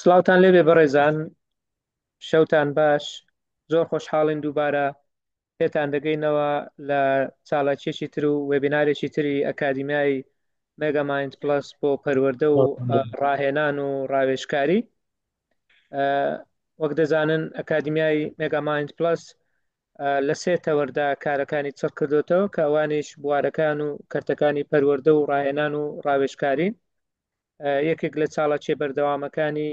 سڵاوتان لێبێ بەڕێزان، شەوتان باش. زۆر خۆشحاڵین دووبارە پێتان دەگەینەوە لە چالاکیەکی تر و وێبینارێکی تری ئەکادیمیای مێگامایند پلەس بۆ پەروەردە و ڕاهێنان و ڕاوێژکاری. وەک دەزانن ئەکادیمیای مێگامایند پلەس لە سێ تەوەردا کارەکانی چڕ کردوتەوە کە ئەوانیش بوارەکان و کەرتەکانی پەروەردە و ڕاهێنان و ڕاوێژکارین. یەکێک لە چاڵاکیە بەردەوامەکانی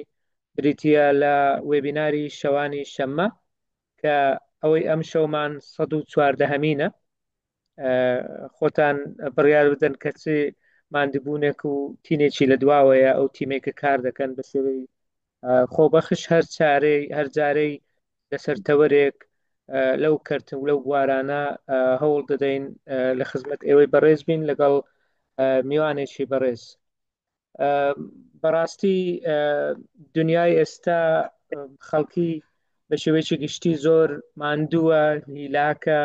بریتییە لە وێبیناری شەوانی شەممە کە ئەوەی ئەم شەومان 114مینە. خۆتان بڕیار بدەن کە چ ماندووبوونێک و تینێکی لە دواوەیە ئەو تیمێک کە کار دەکەن بە شێوەی خۆبەخش هەر چارەی هەر جارەی لەسەر تەوەرێک لەو کەرت و لەو بوارانە هەوڵ دەدەین لە خزمەت ئێوەی بەڕێز بین لەگەڵ میوانێکی بەڕێز. بەڕاستی دنیای ئێستا خەڵکی بە شێوەیەکی گشتی زۆر ماندووە، هیلاکە،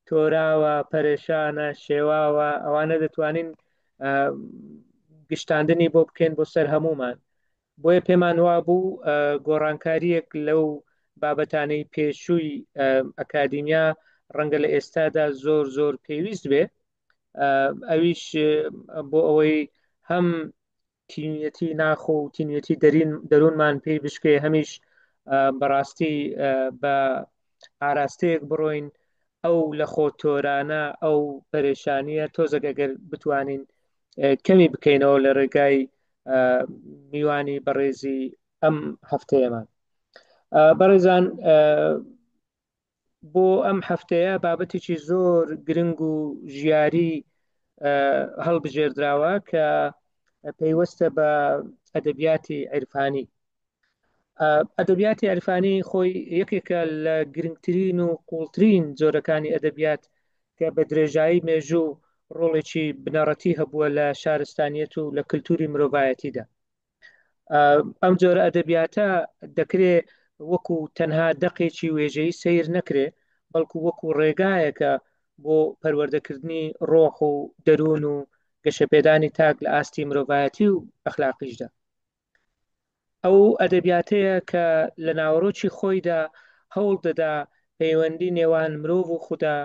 تۆراوە، پەرێشانە، شێواوە. ئەوانە دەتوانین گشتاندنی بۆ بکەین بۆ سەر هەمومان. بۆیە پێمان وابوو گۆڕانکارییەک لەو بابەتانەی پێشووی ئەکادیمیا ڕەنگە لە ئێستادا زۆر زۆر پێویست بێ، ئەویش بۆ ئەوەی هەم تینوێتی ناخۆ و تینوێتی دەرین دەروونمان پێی بشکێ، هەمیش بەڕاستی بە ئاراستەیەک بڕۆین ئەو لە خۆ تۆرانە، ئەو پەرێشانیە تۆزێک ئەگەر بتوانین کەمی بکەینەوە لە ڕێگای میوانی بەڕێزی ئەم هەفتەیەمان. بەڕێزان، بۆ ئەم هەفتەیە بابەتێکی زۆر گرنگ و ژیاری هەڵبژێردراوە کە پەیوەستە بە ئەدەبیاتی عیرفانی. ئەدەبیاتی عیرفانی خۆی یەکێکە لە گرنگترین و قوڵترین جۆرەکانی ئەدەبیات کە بە درێژایی مێژوو ڕۆڵێکی بنەڕەتی هەبووە لە شارستانیەت و لە کلتوری مرۆڤایەتیدا. ئەم جۆرە ئەدەبیاتە دەکرێ وەکو تەنها دەقێکی وێژەیی سەیر نەکرێ، بەڵکو وەکو ڕێگایەکە بۆ پەروەردەکردنی ڕۆح و دەروون و گەشەپێدانی تاک لە ئاستی مرۆڤایەتی و ئەخلاقیشدا. ئەو ئەدەبیاتەیە کە لە ناوەڕۆکی خۆیدا هەوڵ دەدا پەیوەندی نێوان مرۆڤ و خودا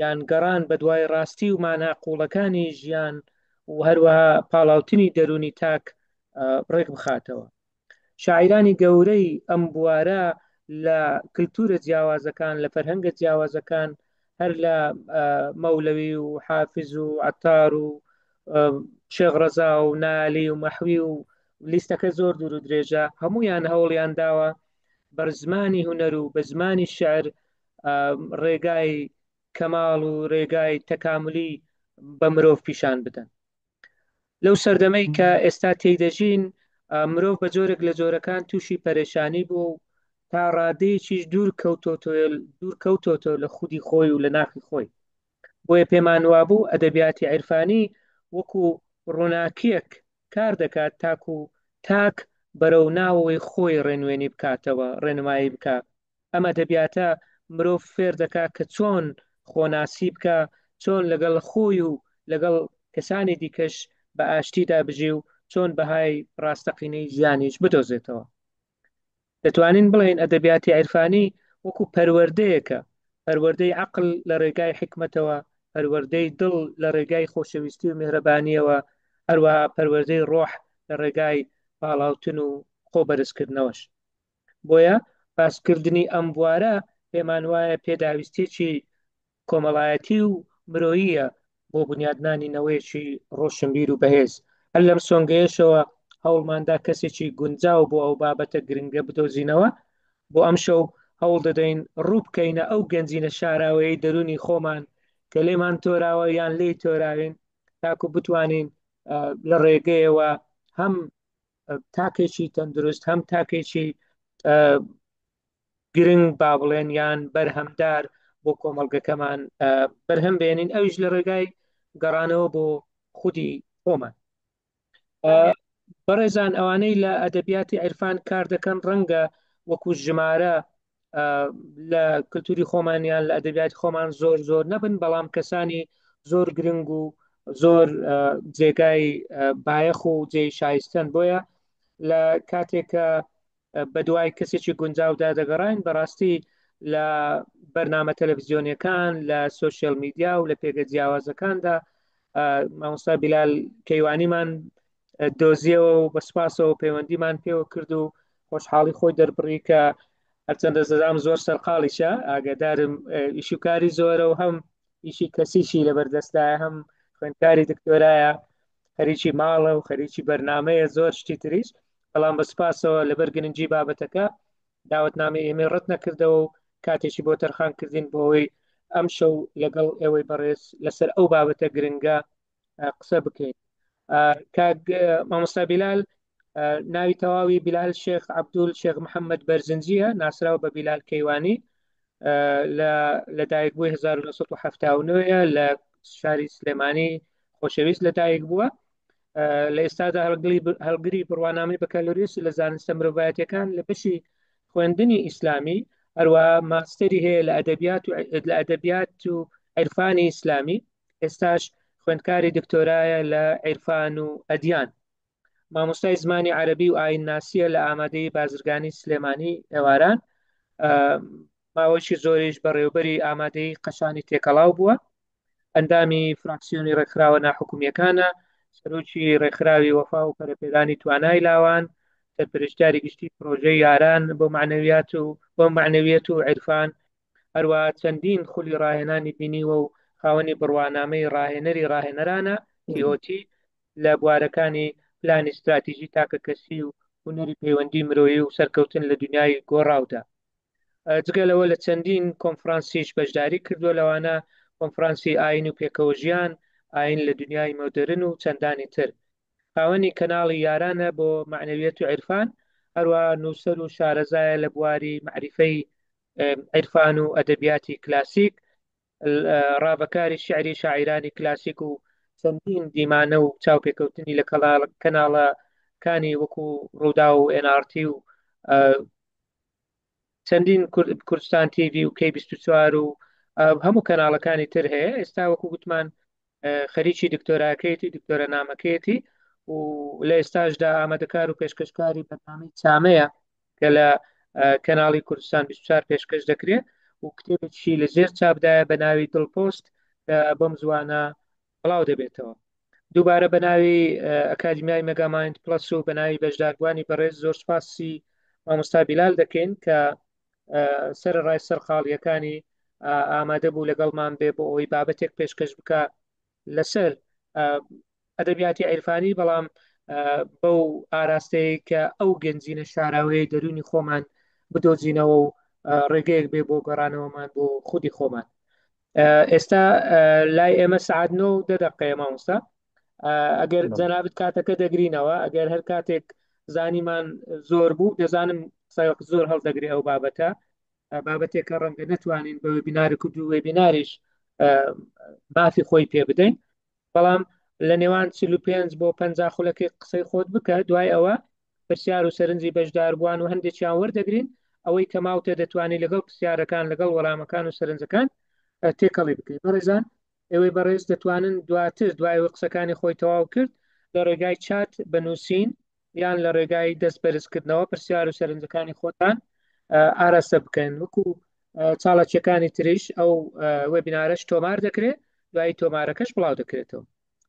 یان گەڕان بەدوای ڕاستی و مانا قووڵەکانی ژیان و هەروەها پاڵاوتنی دەروونی تاک ڕێک بخاتەوە. شاعیرانی گەورەی ئەم بوارە لە کلتورە جیاوازەکان، لە فەرهەنگە جیاوازەکان، هەر لە مەولەوی و حافز و عەتار و شێخ ڕەزا و نالی و مەحوی و لیستەکە زۆر دوور و درێژە، هەمویان هەوڵیان داوە بەر زمانی هونەر و بە زمانی شعر ڕێگای کەماڵ و ڕێگای تەکاملی بە مرۆڤ پیشان بدەن. لەو سەردەمەی کە ئێستا تێی دەژین، مرۆڤ بە جۆرێک لە جۆرەکان تووشی پەرێشانی بوو و تا ڕادەیەکیش دوور کەوتۆتەوە لە خودی خۆی و لە ناخی خۆی. بۆیە پێمان وابوو ئەدەبیاتی عیرفانی وەکو ڕووناکیەک کار دەکات تاکو تاک بەرەو ناوەوەی خۆی ڕێنوێنی بکاتەوە، ڕێنمایی بکا. ئەم ئەدەبیاتە مرۆڤ فێر دەکا کە چۆن خۆناسی بکا، چۆن لەگەڵ خۆی و لەگەڵ کەسانی دیکەش بە ئاشتیدا بژی و چۆن بەهای ڕاستەقینەی ژیانیش بدۆزێتەوە. دەتوانین بڵێین ئەدەبیاتی عیرفانی وەکو پەروەردەیەکە، پەروەردەی عەقڵ لە ڕێگای حیکمەتەوە، پەروەردەی دڵ لە ڕێگای خۆشەویستی و میهرەبانییەوە، هەروەها پەروەردەی ڕۆح لە ڕێگای پاڵاوتن و خۆ بەرزکردنەوەش. بۆیە باسکردنی ئەم بوارە پێمان وایە پێداویستیەکی کۆمەڵایەتی و مرۆییە بۆ بنیادنانی نەوەیەکی ڕۆشنبیر و بەهێز. هەر لەم سۆنگەیەشەوە هەوڵماندا کەسێکی گونجاو بۆ ئەو بابەتە گرنگە بدۆزینەوە. بۆ ئەمشەو هەوڵ دەدەین ڕوو بکەینە ئەو گەنجینە شاراوەیەی دەروونی خۆمان کە لێمان تۆراوە یان لێی تۆراوین، تاکو بتوانین لە ڕێگەیەوە هەم تاکێکی تەندروست، هەم تاکێکی گرنگ با بڵێن یان بەرهەمدار بۆ کۆمەڵگەکەمان بەرهەم بێنین، ئەویش لە ڕێگای گەڕانەوە بۆ خودی خۆمان. بەڕێزان، ئەوانەی لە ئەدەبیاتی عیرفان کار دەکەن ڕەنگە وەکو ژمارە لە کلتوری خۆمان یان لە ئەدەبیاتی خۆمان زۆر زۆر نەبن، بەڵام کەسانی زۆر گرنگ و زۆر جێگای بایەخ و جێی شایستەن. بۆیە لە کاتێک کە بەدوای کەسێکی گونجاودا دەگەڕاین، بەڕاستی لە بەرنامە تەلەڤزیۆنیەکان، لە سۆشیال میدیا و لە پێگە جیاوازەکاندا مامۆستا بیلال کەیوانیمان دۆزیەوە و بە سوپاسەوە پەیوەندیمان پێوە کرد و خۆشحاڵی خۆی دەربڕی کە هەرچەندە زەزام زۆر سەرقاڵیشە، ئاگادارم ئیش و کاری زۆرە و هەم ئیشی کەسیشی لەبەردەستایە، هەم خوێندکاری دکتۆرایە، خەریکی ماڵە و خەریکی بەرنمەیە، زۆر شتی تریش. بەڵام بە سوپاسەوە لەبەر گرنگی بابەتەکە داوەتنامەی ئێمەی ڕەت نەکردەوە و کاتێکی بۆ تەرخان کردین بۆ ئەوەی ئەم شەو لەگەڵ ئێوەی بەڕێز لەسەر ئەو بابەتە گرنگە قسە بکەین. کاک مامۆستا بیلال، ناوی تەواوی بیلال شێخ عەبدول شێخ محەممەد بەرزنجیە، ناسراو بە بیلال کەیوانی، لە لەدایک بووی 1970 لە شاری سلێمانی خۆشەویست لەدایک بووە. لە ئێستادا هەڵگری بڕوانامەی بەکالۆریوس لە زانستە مرۆڤایەتیەکان لە بەشی خوێندنی ئیسلامی، هەروەها ماستەری هەیە لە ئەدەبیات و لە ئەدەبیات و عیرفانی ئیسلامی. ئێستاش خوێندکاری دکتۆرایە لە عیرفان و ئەدیان. مامۆستای زمانی عەرەبی و ئاینناسیە لە ئامادەی بازرگانی سلێمانی ئێواران. ماوەیەکی زۆریش بەڕێوبەری ئامادەی قەشانی تێکەڵاو بووە. ئەندامی فراکسیۆنی ڕێکخراوە ناحکومیەکانە، سەرۆکی ڕێکخراوی وەفا و پەرەپێدانی توانای لاوان، سەرپەرشتیاری گشتی پرۆژەی یاران بۆ معنەویات و بۆ معنەویەت و عیرفان. هەروەها چەندین خولی ڕاهێنانی بینیوە و خاوەنی بڕوانامەی ڕاهێنەری ڕاهێنەرانە TOT لە بوارەکانی پلانی ستراتیژی تاکەکەسی و هونەری پەیوەندی مرۆیی و سەرکەوتن لە دنیای گۆڕاودا. جگە لەوە لە چەندین کۆنفرانسیش بەشداری کردووە، لەوانە کۆنفرانسی ئاین و پێکەوەژیان، ئاین لە دنیای مۆدێرن و چەندانی تر. خاوەنی کەناڵی یارانە بۆ مەعنەویەت و عیرفان، هەروەها نووسەر و شارەزایە لە بواری مەعریفەی عیرفان و ئەدەبیاتی کلاسیک، ڕاڤەکاری شیعری شاعیرانی کلاسیک و چەندین دیمانە و چاوپێکەوتنی لە کەناڵەکانی وەکو ڕووداو و ئێن ئاڕ تی و چەندین کوردستان تیڤی و کەی 24 و هەموو کەناڵەکانی تر هەیە. ئێستا وەکو گوتمان خەریکی دکتۆراکەیەتی، دکتۆرە نامەکەیەتی و لە ئێستاشدا ئامادەکار و پێشکەشکاری بەرنامەی چامەیە کە لە کەناڵی کوردستان 24 پێشکەش دەکرێت و کتێبێکی لە ژێر چاپدایە بە ناوی دڵپۆست کە بەم زوانە بڵاو دەبێتەوە. دووبارە بە ناوی ئەکادیمیای مێگامایند پڵەس و بە ناوی بەشداربووانی بەڕێز زۆر سوپاسی مامۆستا بیلال دەکەین کە سەرەڕای سەرقاڵیەکانی ئامادە بوو لەگەڵمان بێ بۆ ئەوەی بابەتێک پێشکەش بکە لەسەر ئەدەبیاتی عیرفانی، بەڵام بەو ئاراستەیە کە ئەو گەنجینە شاراوەیە دەروونی خۆمان بدۆزینەوە و ڕێگەیەک بێ بۆ گەڕانەوەمان بۆ خودی خۆمان. ئێستا لای ئێمە سعات 9 و دە دەقەیە مامۆستا، ئەگەر جەنابت کاتەکە دەگرینەوە، ئەگەر هەر کاتێک زانیمان زۆر بوو، دەزانم زۆر هەڵدەگرێ ئەو بابەتە، بابەتێکە ڕەنگە نەتوانین بە وێبینارێک و دوو وێبیناریش مافی خۆی پێ بدەین، بەڵام لە نێوان 45 بۆ 50 خولەکەی قسەی خۆت بکە، دوای ئەوە پرسیار و سەرنجی بەشداربووان و هەندێکیان وەردەگرین، ئەوەی کە ماوتە دەتوانانی لەگەڵ پرسیارەکان لەگەڵ وەڵامەکان و سەرنجەکان تێکەڵی بکەیت. بەڕێزان ئێوەی بەڕێز دەتوانن دواتر دوای ئەوەی قسەکانی خۆی تەواو کرد لە ڕێگای چات بە نووسین یان لە ڕێگای دەست بەرزکردنەوە پرسیار و سەرنجەکانی خۆتان ئاراستە بکەن. وەکو چاڵەکیەکانی تریش ئەو وێبینارەش تۆمار دەکرێت، دوایی تۆمارەکەش بڵاو دەکرێتەوە.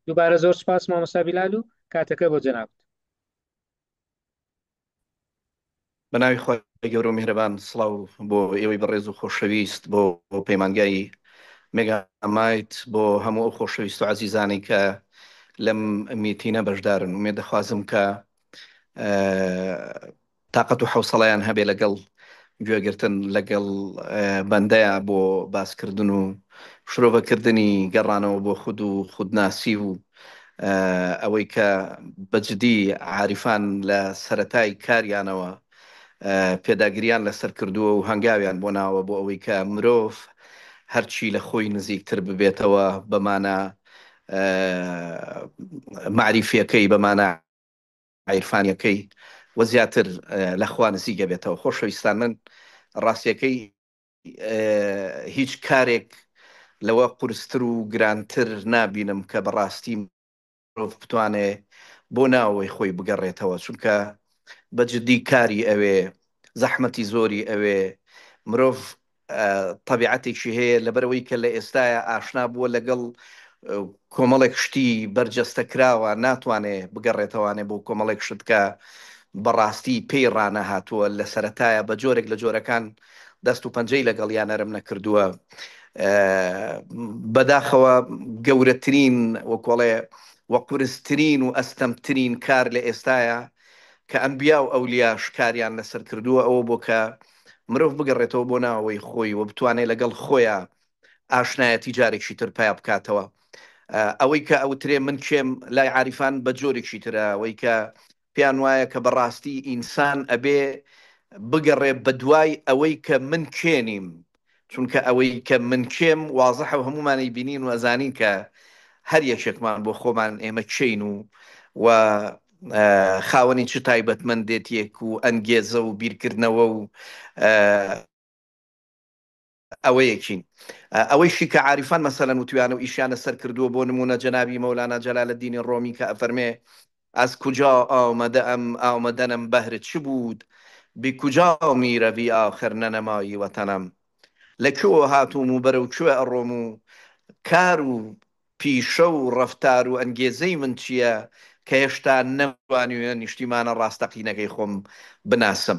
دووبارە زۆر سپاس مامۆستا بیلال و کاتەکە بۆ جەنابت. بە ناوی خوای گەورە و میهرەبان. سڵاو بۆ ئێوەی بەڕێز و خۆشەویست، بۆ پەیمانگای مێگامایت، بۆ هەموو ئەو خۆشەویست و عەزیزانەی کە لەم میتینە بەشدارن. ئومێد دەخوازم کە تاقەت و حەوسەڵەیان هەبێ لەگەڵ گوێگرتن لەگەڵ بەندەیە بۆ باسکردن و شرۆڤەکردنی گەڕانەوە بۆ خود و خودناسی و ئەوەی کە بە جدی عاریفان لە سەرەتای کاریانەوە پێداگریان لەسەر کردووە و هەنگاویان بۆ ناوە بۆ ئەوەی کە مرۆڤ هەرچی لە خۆی نزیکتر ببێتەوە بە مانا مەعریفیەکەی، بە مانا عیرفانیەکەی و زیاتر لە خوا نزیک ئەبێتەوە. خۆشەویستان من ڕاستیەکەی هیچ کارێک لەوە قورستر و گرانتر نابینم کە بەڕاستی مرۆڤ بتوانێ بۆ ناوەوەی خۆی بگەڕێتەوە، چونکە بە جدی کاری ئەوێ، زەحمەتی زۆری ئەوێ، مرۆڤ تەبیعەتێکی هەیە لەبەرئەوەی کە لە ئێستایا ئاشنا بووە لەگەڵ کۆمەڵێک شتی بەرجەستە کراوە ناتوانێ بگەڕێتەوانێ بۆ کۆمەڵێک شت کە بەڕاستی پێی ڕانەهاتووە لە سەرەتایە بە جۆرێک لە جۆرەکان دەست و پەنجەی لەگەڵیا نەرم نەکردووە بەداخەوە گەورەترین وەکۆڵێ وە قورسترین و ئەستەمترین کار لە ئێستایا کە ئەنبیا و ئەولیاش کاریان لەسەر کردووە ئەوە بۆ کە مرۆڤ بگەڕێتەوە بۆ ناوەوەی خۆی و بتوانێت لەگەڵ خۆیا ئاشنایەتی جارێکی تر پیا بکاتەوە. ئەوەی کە ئەوترێ من کێم لای عاریفان بە جۆرێکی ترە، ئەوەی کە پێیان وایە کە بەڕاستی ئینسان ئەبێ بگەڕێ بەدوای ئەوەی کە من کێ نیم، چونکە ئەوەی کە من کێم وازحە و هەموومان ئەیبینین و ئەزانین کە هەر یەکێکمان بۆ خۆمان ئێمە کێین و و خاوەنی چ تایبەتمەندێتیەک و ئەنگێزە و بیرکردنەوە و ئەوەیەکین. ئەوەیشی کە عاریفان مەسەلەن وتویانە و ئیشیان لەسەر کردووە بۆ نموونە جەنابی مەولانا جەلالەدینی ڕۆمی کە ئەفەرمێ، از کجا آمده ام آمدنم بهر چه بود به کجا میروی آخر ننمایی وطنم لە کوێوە هاتووم و بەرەو کوێ ئەڕۆم و کار و پیشە و ڕەفتار و ئەنگێزەی من چییە کە هێشتا نەمتوانیوە نیشتیمانە ڕاستەقینەکەی خۆم بناسم.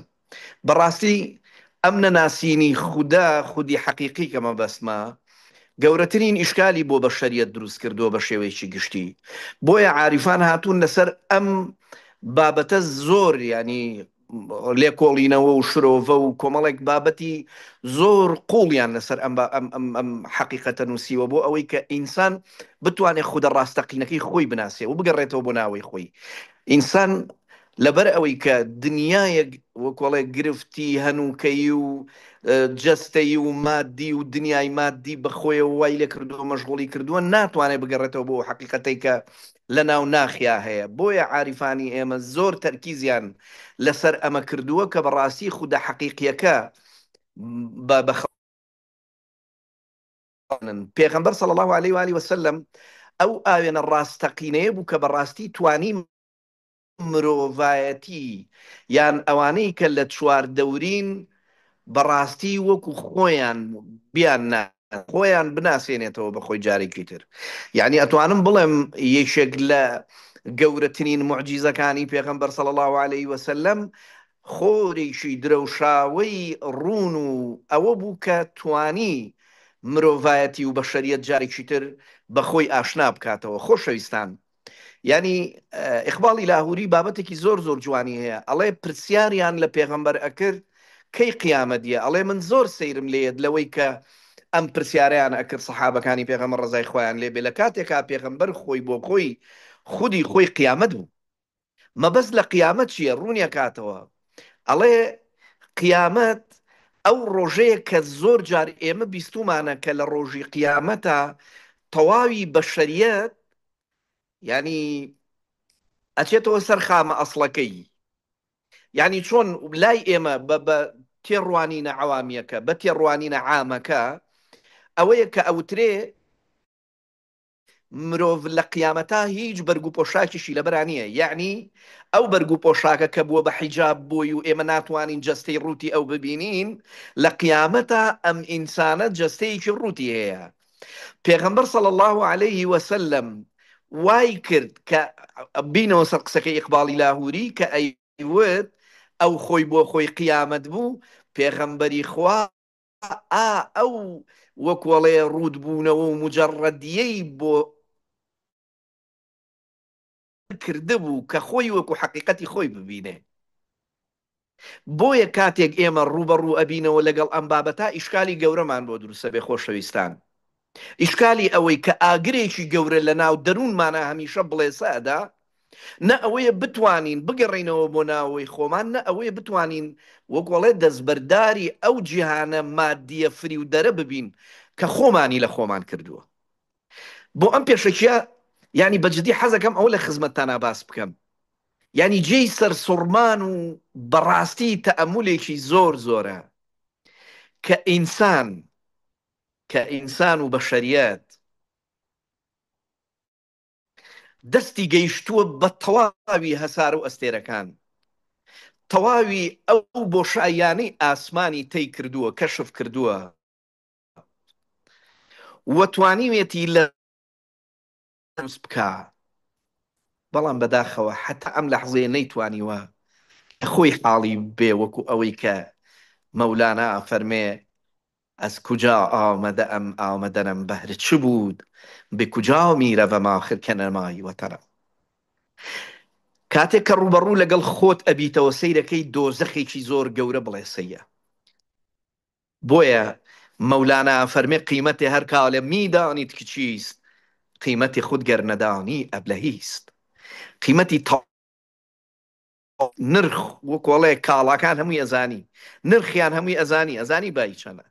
بەڕاستی ئەم نەناسینی خودە، خودی حەقیقی کە مەبەستمە، گەورەترین ئیشکالی بۆ بەشەریەت دروست کردووە بە شێوەیەکی گشتی. بۆیە عاریفان هاتوون لەسەر ئەم بابەتە زۆر یانی لێکۆڵینەوە و شرۆڤە و کۆمەڵێک بابەتی زۆر قوڵیان لەسەر ئەم ئەم ئەم ئەم حەقیقەتە نووسیوە بۆ ئەوەی کە ئینسان بتوانێت خودە ڕاستەقینەکەی خۆی بناسێ و بگەڕێتەوە بۆ ناوەی خۆی. ئینسان لەبەر ئەوەی کە دنیایەک وەکۆڵێ گرفتی هەنووکەیی و جەستەیی و مادی و دنیای مادی بەخۆیەوە وای لێ کردووە مەشغوڵی کردووە ناتوانێت بگەڕێتەوە بۆ ئەو حەقیقەتەی کە لەناو ناخیا هەیە بۆیە عاریفانی ئێمە زۆر تەرکیزیان لەسەر ئەمە کردووە کە بەڕاستی خودە حەقیقیەکە بە بە پێغەمبەر صلی اللە علیه و آله وسلم ئەو ئاوێنە ڕاستەقینەیە بوو کە بەڕاستی توانی مرۆڤایەتی یان ئەوانەی کە لە چواردەورین بەڕاستی وەکو خۆیان بیان خۆیان بناسێنێتەوە بە خۆی جارێکی تر یعنی ئەتوانم بڵێم یەکێک لە گەورەترین معجیزەکانی پێغەمبەر صلی الله علیه وسلم خۆرێکی درەوشاوەی ڕوون و ئەوە بوو کە توانی مرۆڤایەتی و بەشەریەت جارێکی تر بە خۆی ئاشنا بکاتەوە. خۆشەویستان یانی ئیقباڵی لاهوری بابەتێکی زۆر زۆر جوانی هەیە ئەڵێ پرسیاریان لە پێغەمبەر ئەکرد کەی قیامەت یە ئەڵێ من زۆر سەیرم لێیەت لەوەی کە ئەم پرسیارەیان ئەکرد سەحابەکانی پێغەمبەر ڕەزای خوایان لێ بێ لە کاتێکا پێغەمبەر خۆی بۆ خۆی خودی خۆی قیامەت بوو مەبەست لە قیامەت چییە؟ ڕوونی ئەکاتەوە ئەڵێ قیامەت ئەو ڕۆژەیە کە زۆر جار ئێمە بیستومانە کە لە ڕۆژی قیامەتا تەواوی بەشەریەت یانی ئەچێتەوە سەر خامە ئەسڵەکەی یانی چۆن لای ئێمە بە بە تێڕوانینە عەوامیەکە بە تێڕوانینە عامەکە ئەوەیە کە ئەوترێ مرۆڤ لە قیامەتا هیچ بەرگ و پۆشاکیشی لەبەرا نییە، یەعنی ئەو بەرگ و پۆشاکە کە بووە بە حیجاب بۆی و ئێمە ناتوانین جەستەی ڕووتی ئەو ببینین، لە قیامەتا ئەم ئینسانە جەستەیەکی ڕووتی هەیە. پێغەمبەر صلی اللە علیه وسلم وای کرد کە بینەوە سەر قسەکەی ئیقباڵی لاهوری کە ئەیوت ئەو خۆی بۆ خۆی قیامەت بوو، پێغەمبەری خوا ئا ئەو وەکۆڵێ ڕووت بوونەوە و موجەڕەدییەی بۆ کردبوو کە خۆی وەکو حەقیقەتی خۆی ببینێ. بۆیە کاتێک ئێمە ڕووبەڕوو ئەبینەوە لەگەڵ ئەم بابەتە ئیشکالی گەورەمان بۆ دروستەبێ خۆشەویستان. ئیشکالی ئەوەی کە ئاگرێکی گەورە لەناو دەروونمانا هەمیشە بڵێسە ئەدا، نە ئەوەیە بتوانین بگەڕێینەوە بۆ ناوەوەی خۆمان، نە ئەوەیە بتوانین وەک وەڵێ دەستبەرداری ئەو جیهانە مادییە فریودەرە ببین کە خۆمانی لە خۆمان کردووە. بۆ ئەم پێشەکییە یانی بە جدی حەزەکەم ئەوە لە خزمەتتانا باس بکەم. یانی جێی سەرسوڕمان و بەڕاستی تەئەمولێکی زۆر زۆرە کە ئینسان، کە ئینسان و بەشەریەت دەستی گەیشتووە بە تەواوی هەسارە و ئەستێرەکان. تەواوی ئەو بۆشاییانەی ئاسمانی تەی کردووە، کەشف کردووە و توانیوێتی لە دروست بکا، بەڵام بەداخەوە حەتا ئەم لەحزەیە نەیتوانیوە کە خۆی حاڵی بێ وەکو ئەوەی کە مەولانا ئەفەرمێ، از کجا آمده ام آمدنم بهر چه بود به کجا میروم آخر که نمایی وطنم. کاتێک کە ڕووبەڕوو لەگەڵ خۆت ئەبیتەوە سەیرەکەی دۆزەخێکی زۆر گەورە بڵێسەیە. بۆیە مەولانا ئەفەرمێ قیمەتێ هەر کالێ میدانید که چیست قیمەتی خود گەر نەدانی ئەبلەهیست. قیمەتی تەواو نرخ وکۆڵێ کاڵاکان هەمووی ئەزانی نرخیان هەمووی ئەزانی ئەزانی بایی چەنە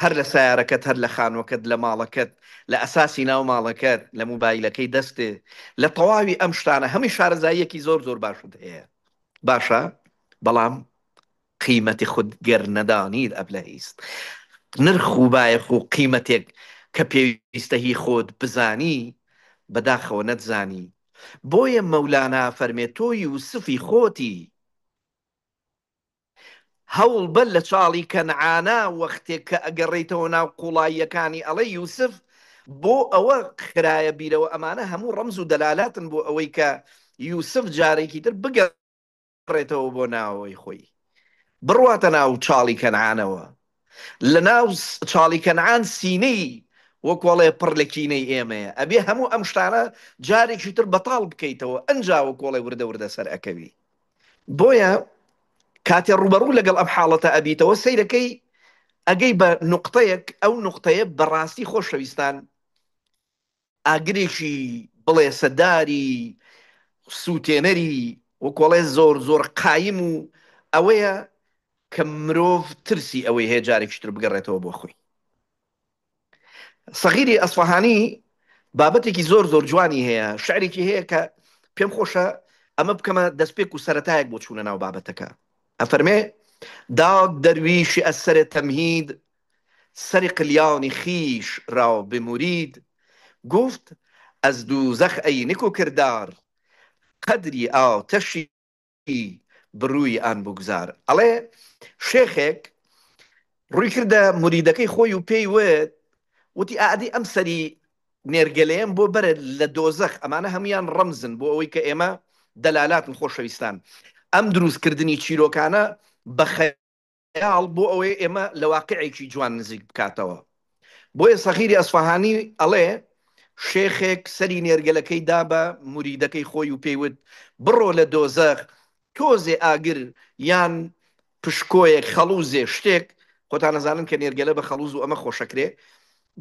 هەر لە سیارەکەت هەر لە خانوەکەت لە ماڵەکەت لە ئەساسی ناو ماڵەکەت لە موبایلەکەی دەستێ لە تەواوی ئەم شتانە هەمووی شارەزاییەکی زۆر زۆر باشت هەیە باشە بەڵام قیمەتی خود گەر نەدانید ئەبلەهیست نرخ و بایەخ و قیمەتێک کە پێویستە هی خۆت بزانی بەداخەوە نەتزانی بۆیە مەولانا فەرمێ تۆ یوسفی خۆتی هەوڵ بە لە چاڵی کەنعانا وەختێک کە ئەگەڕێیتەوە ناو قوڵاییەکانی ئەڵێ یوسف بۆ ئەوە خرایە بیرەوە ئەمانە هەموو ڕەمز و دەلالاتن بۆ ئەوەی کە یوسف جارێکی تر بگەڕێتەوە بۆ ناوەوەی خۆی بڕواتە ناو چاڵی کەنعانەوە لە ناو چاڵی کەنعان سینەی وەکۆڵێ پڕ لە کینەی ئێمەیە ئەبێ هەموو ئەم شتانە جارێکی تر بەتاڵ بکەیتەوە ئەنجا وەکۆڵێ وردە وردە سەر ئەکەوی بۆیە کاتێ ڕوبەڕوو لەگەڵ ئەم حاڵەتە ئەبیتەوە سەیرەکەی ئەگەی بە نوقتەیەک ئەو نوقتەیە بەڕاستی خۆشەویستان ئاگرێکی بڵێسەداری سووتێنەری وەکۆڵێ زۆر زۆر قایم و ئەوەیە کە مرۆڤ ترسی ئەوەی هەیە جارێکی تر بگەڕێتەوە بۆ خۆی. سەغیری ئەسفەهانی بابەتێکی زۆر زۆر جوانی هەیە، شعرێکی هەیە کە پێم خۆشە ئەمە بکەمە دەستپێک و سەرەتایەک بۆ چوونە ناو بابەتەکە. ئەفەرمێ، داد دەرویشی ئەز سەرێ تەمهید سەری قلیانی خیش را به مرید گفت از دوزخ ای نکو کردار قدری آتشی بروی آن بگذار. ئەڵێ شێخێک ڕووی کردە مریدەکەی خۆی و پێی وت وتی ئادی ئەم سەری نێرگەلەیەم بۆ بەرە لە دۆزەخ ئەمانە هەمویان ڕەمزن بۆ ئەوەی کە ئێمە دەلالاتن خۆشەویستان ئەم دروستکردنی چیرۆکانە بە خەیاڵ بۆ ئەوەی ئێمە لە واقعێکی جوان نزیک بکاتەوە. بۆیە سەغیری ئەسفەهانی ئەڵێ، شێخێک سەری نێرگەلەکەی دا بە موریدەکەی خۆی و پێی وت، بڕۆ لە دۆزەخ تۆزێ ئاگر یان پشکۆیەک، خەڵوزێ، شتێک، خۆتان ئەزانن کە نێرگەلە بە خەڵوز و ئەمە خۆشەکرێ،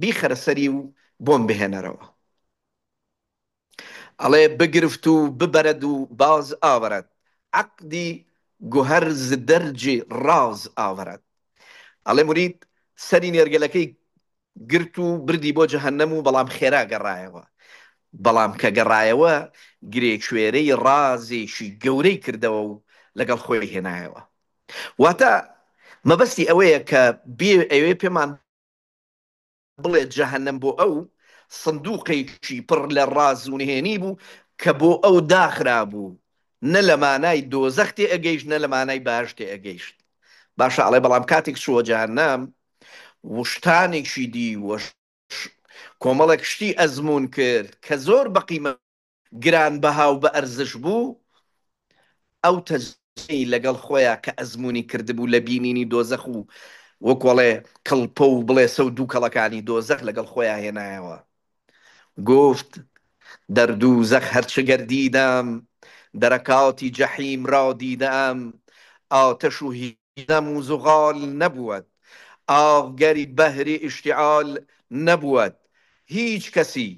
بیخەرە سەری و بۆم بهێنەرەوە. ئەڵێ بگرفت و ببەرەد و باز ئاوەرەد، عەقدی گوهەر ز دەرجی ڕاز ئاوەرەد. ئەڵێ مورید سەری نێرگەلەکەی گرت و بردی بۆ جەهەنەم و بەڵام خێرا گەڕایەوە. بەڵام کە گەڕایەوە گرێکوێرەی ڕازێکی گەورەی کردەوە و لەگەڵ خۆی هێنایەوە. واتە مەبەستی ئەوەیە کە بێ ئەوێ پێمان بڵێت جەهەنەم بۆ ئەو سندوقێکی پڕ لە ڕاز و نهێنی بوو کە بۆ ئەو داخرابوو، نە لە مانای دۆزەخ تێئەگەیشت نە لە مانای بەهەشت تێئەگەیشت. باشە ئەڵێ بەڵام کاتێک چووە جەهەنەم و شتانێکی دی و کۆمەڵێک شتی ئەزموون کرد کە زۆر بە قیمەت گرانبەها و بەئەرزش بوو، ئەو تەجربەی لەگەڵ خۆیا کە ئەزموونی کردبوو لە بینینی دۆزەخ و وەکۆڵێ کڵپە و بڵێسە و دووکەڵەکانی دۆزەخ لەگەڵ خۆیا هێنایەوە. گفت، در دوزخ هرچه گردیدم، درکاتی جحیم را دیدم، آتش و هیزم و زغال نبود، آغگری بهر اشتعال نبود، هیچ کسی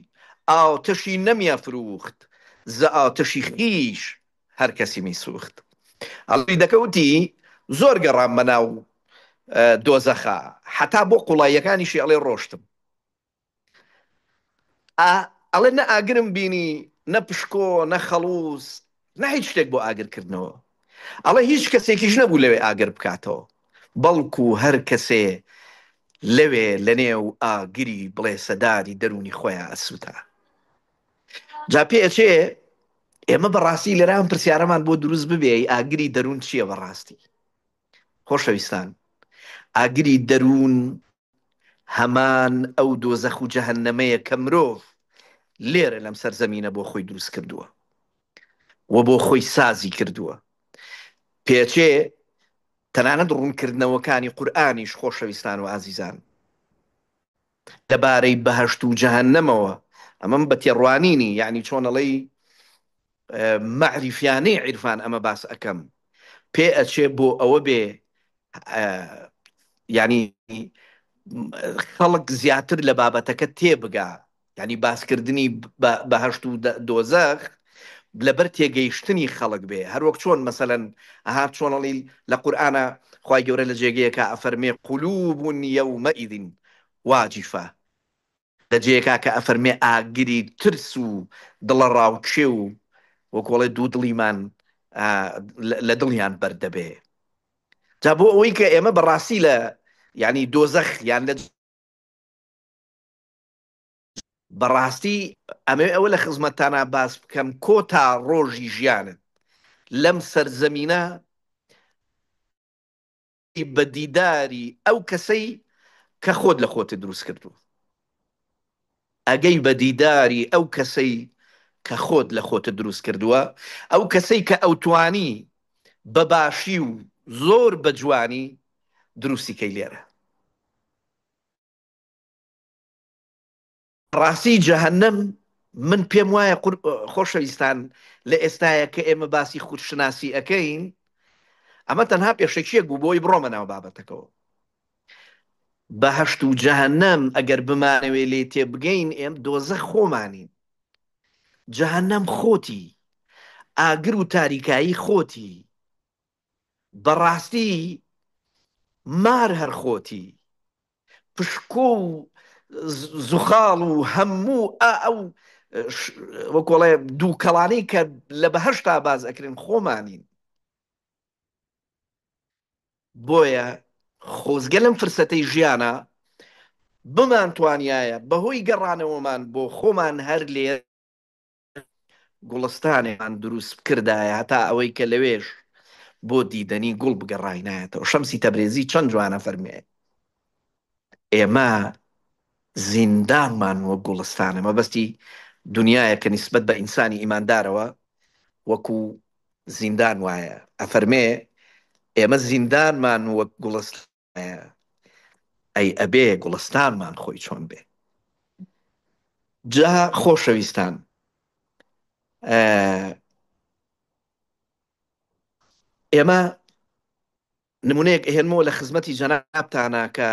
آتشی نمیافروخت، ز آتشی خویش هر کسی میسوخت. ئەڵی دەکەوتی زۆر گەڕام بەناو دۆزەخا حتا بۆ قوڵاییەکانیشی ئەڵێ ڕۆشتم ئا ئەڵێ نە ئاگرم بینی نە پشکۆ نە خەڵوز نە هیچ شتێک بۆ ئاگر کردنەوە ئەڵێ هیچ کەسێکیش نەبوو لەوێ ئاگر بکاتەوە بەڵکو هەر کەسێ لەوێ لەنێو ئاگری بڵێسەداری دەروونی خۆیان ئەسووتا جا پێ ئەچێ. ئێمە بەڕاستی لێرە ئەم پرسیارەمان بۆ دروست ببێ ئاگری دەروون چییە بەڕاستی؟ خۆشەویستان ئاگری دەروون هەمان ئەو دۆزەخ و جەهەنەمەیە کە مرۆڤ لێرە لەم سەرزەمینە بۆ خۆی دروست کردووە و بۆ خۆی سازی کردووە. پێچێ تەنانەت ڕوونکردنەوەکانی قورئانیش خۆشەویستان و ئازیزان لەبارەی بەهەشت و جەهەنەمەوە ئەمەم بە تێڕوانینی یعنی چۆن ئەڵێی مەعریفیانەی عیرفان ئەمە باس ئەکەم پێ ئەچێ بۆ ئەوە بێ یعنی خەڵک زیاتر لە بابەتەکە تێبگا یعنی باسکردنی بەهەشت و دۆزەخ لەبەر تێگەیشتنی خەڵک بێ هەروەک چۆن مەسەلەن ئەها چۆنەڵی لە قورئانە خوای گەورە لە جێگەیەکە ئەفەرمێ قلوب یومئذ واجفە لە جێیەکا کە ئەفەرمێ ئاگری ترس و دڵەڕاوکێ و وەکۆڵێ دوو دڵیمان لە دڵیان بەردەبێ جا بۆ ئەوەی کە ئێمە بەڕاستی لە یعنی دۆزەخ یان لە بەڕاستی ئەمەوێ ئەوە لە خزمەتتانا باس بکەم کۆتا ڕۆژی ژیانت لەم سەرزەمینە بە دیداری ئەو کەسەی کە خۆت لە خۆتت دروست کردووە. ئەگەی بە دیداری ئەو کەسەی کە خۆت لە خۆتت دروست کردووە، ئەو کەسەی کە ئەوتوانی بە باشی و زۆر بە جوانی دروستی کەی لێرە. ڕاستی جەهەنەم من پێم وایە خۆشەویستان لە ئێستایە کە ئێمە باسی خودشناسی ئەکەین ئەمە تەنها پێشەکیەک بوو بۆی بڕۆمە ناو بابەتەکەەوە بەهەشت و جەهەنەم ئەگەر بمانەوێ لێ تێبگەین ئێم دۆزە خۆمانین جەهەنەم خۆتی ئاگر و تاریکایی خۆتی بەڕاستی مار هەر خۆتی پشکۆ و زوخاڵ و هەموو ئا ئەو وەکۆڵێ دووکەڵانەی کە لە بەهەشتا باز ئەکرێن خۆمانین. بۆیە خۆزگە لەم فرسەتەی ژیانە بمانتوانیایە بەهۆی گەڕانەوەمان بۆ خۆمان هەر لێرە گوڵستانێکمان دروست بکردایە هەتا ئەوەی کە لەوێش بۆ دیدەنی گوڵ بگەڕاینایەتەوە. شەمسی تەبرێزی چەند جوانە فەرموێ ئێمە زیندانمان وەک گوڵستانە، مەبەستی دنیایە کە نیسبەت بە ئینسانی ئیماندارەوە وەکو زیندان وایە، ئەفەرمێ ئێمە زیندانمان وەک گوڵستانە، ئەی ئەبێ گوڵستانمان خۆی چۆن بێ؟ جا خۆشەویستان ئێمە نمونەیەک ئەهێنمەوە لە خزمەتی جەنابتانە کە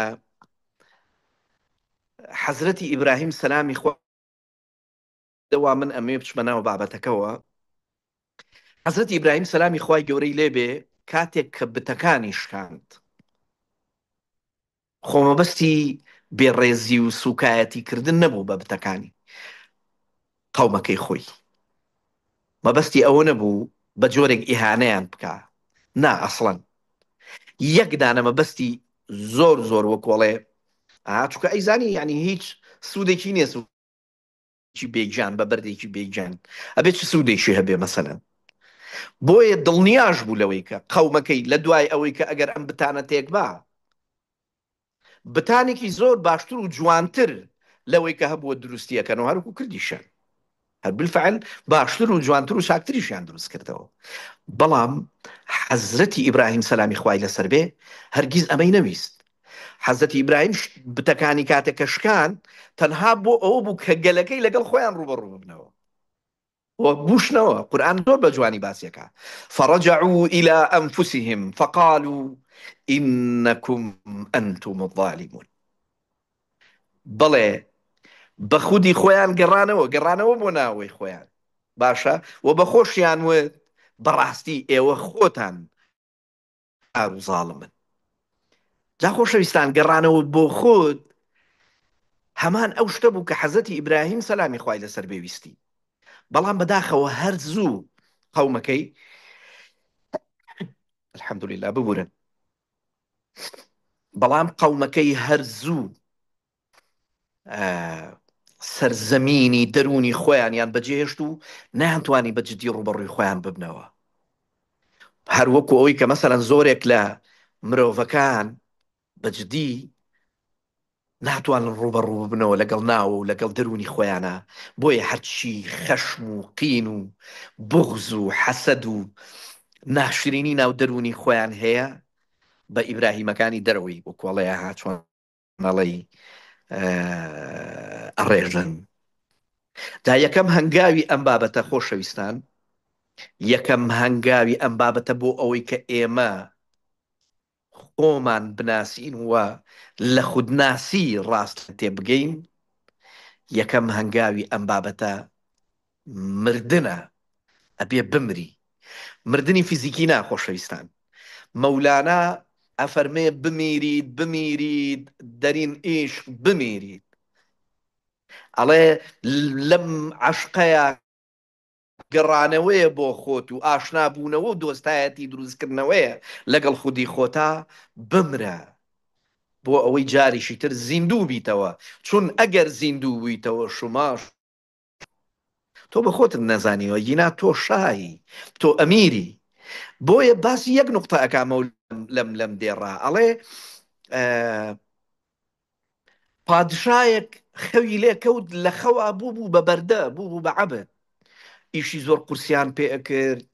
حەزرەتی ئیبراهیم سەلامی خوا دەوا من ئەمەوێ بچمە ناو بابەتەکەوە حەزرەتی ئیبراهیم سەلامی خوای گەورەی لێبێ کاتێک کە بتەکانی شکاند خۆ مەبەستی بێڕێزی و سوکایەتی کردن نەبوو بە بتەکانی قەومەکەی خۆی مەبەستی ئەوە نەبوو بە جۆرێک ئیهانەیان بکا نا ئەسڵەن یەک دانە مەبەستی زۆر زۆر وەکۆڵێ ئا چونکە ئەیزانی یعنی هیچ سوودێکی نییە سوودێکی بێگیان بە بەردێکی بێگیان ئەبێ چ سوودێکی هەبێ مەسەلەن بۆیە دڵنیاش بوو لەوەی کە قەومەکەی لە دوای ئەوەی کە ئەگەر ئەم بتانە تێکبا بتانێکی زۆر باشتر و جوانتر لەوەی کە هەبووە دروستی ئەکەن و هەروەکو کردیشیان هەر بالفعل باشتر و جوانتر و چاکتریشیان دروست کردەوە بەڵام حەزرەتی ئیبراهیم سەلامی خوای لەسەر بێ هەرگیز ئەمەی نەویست حەزرەتی ئیبراهیم بتەکانی کاتێک کە شکان تەنها بۆ ئەوە بوو کە گەلەکەی لەگەڵ خۆیان ڕوبەڕوو ببنەوە و بوشنەوە قورئان زۆر بە جوانی باسیەکا فرجعوا الی انفسهم فقالوا انکم انتم الظالمون بەڵێ بە خودی خۆیان گەڕانەوە گەڕانەوە بۆ ناوەی خۆیان باشە و بە خۆشیان وت بەڕاستی ئێوە خۆتان کار و زاڵمن. جا خۆشەویستان گەڕانەوە بۆ خود هەمان ئەو شتە بوو کە حەزرەتی ئیبراهیم سەلامی خوای لەسەر بێ ویستی، بەڵام بەداخەوە هەر زوو قەومەکەی الحمدللە ببورن بەڵام قەومەکەی هەر زوو سەرزەمینی دەروونی خۆیانیان بەجێهێشت و نەیانتوانی بە جدی ڕووبەڕووی خۆیان ببنەوە. هەر وەکو ئەوەی کە مەسەلەن زۆرێک لە مرۆڤەکان بە جدی ناتوانن ڕووبەڕوو ببنەوە لەگەڵ ناوە و لەگەڵ دەروونی خۆیانا، بۆیە هەرچی خەشم و قین و بوغز و حەسەد و ناشرینی ناو دەروونی خۆیان هەیە بە ئیبراهیمەکانی دەرەوەی وەکو ئەڵێ ها چۆن ئەڵێی ئەڕێژن. جا یەکەم هەنگاوی ئەم بابەتە خۆشەویستان، یەکەم هەنگاوی ئەم بابەتە بۆ ئەوەی کە ئێمە خۆمان بناسین و لە خودناسی ڕاست تێبگەین، یەکەم هەنگاوی ئەم بابەتە مردنە، ئەبێ بمری. مردنی فیزیکی نا خۆشەویستان. مەولانا ئەفەرمێ بمیرید بمیرید دەرین ئیشق بمیرید. ئەڵێ لەم عەشقەیا گەڕانەوەیە بۆ خۆت و ئاشنابوونەوە و دۆستایەتی دروستکردنەوەیە لەگەڵ خودی خۆتا، بمرە بۆ ئەوەی جارێکی تر زیندوو بیتەوە، چون ئەگەر زیندوو بوویتەوە شوماش تۆ بە خۆتت نەزانیوە گینا تۆ شاهی تۆ ئەمیری بۆیە باسی یەک نوقتە ئەکا مەولان لەم لەم دێڕا ئەڵێ پادشایەک خەوی لێ کەوت لە خەوا بوو بوو بە بەردە بوو بوو بە عەبد ئیشی زۆر قورسیان پێ ئەکرد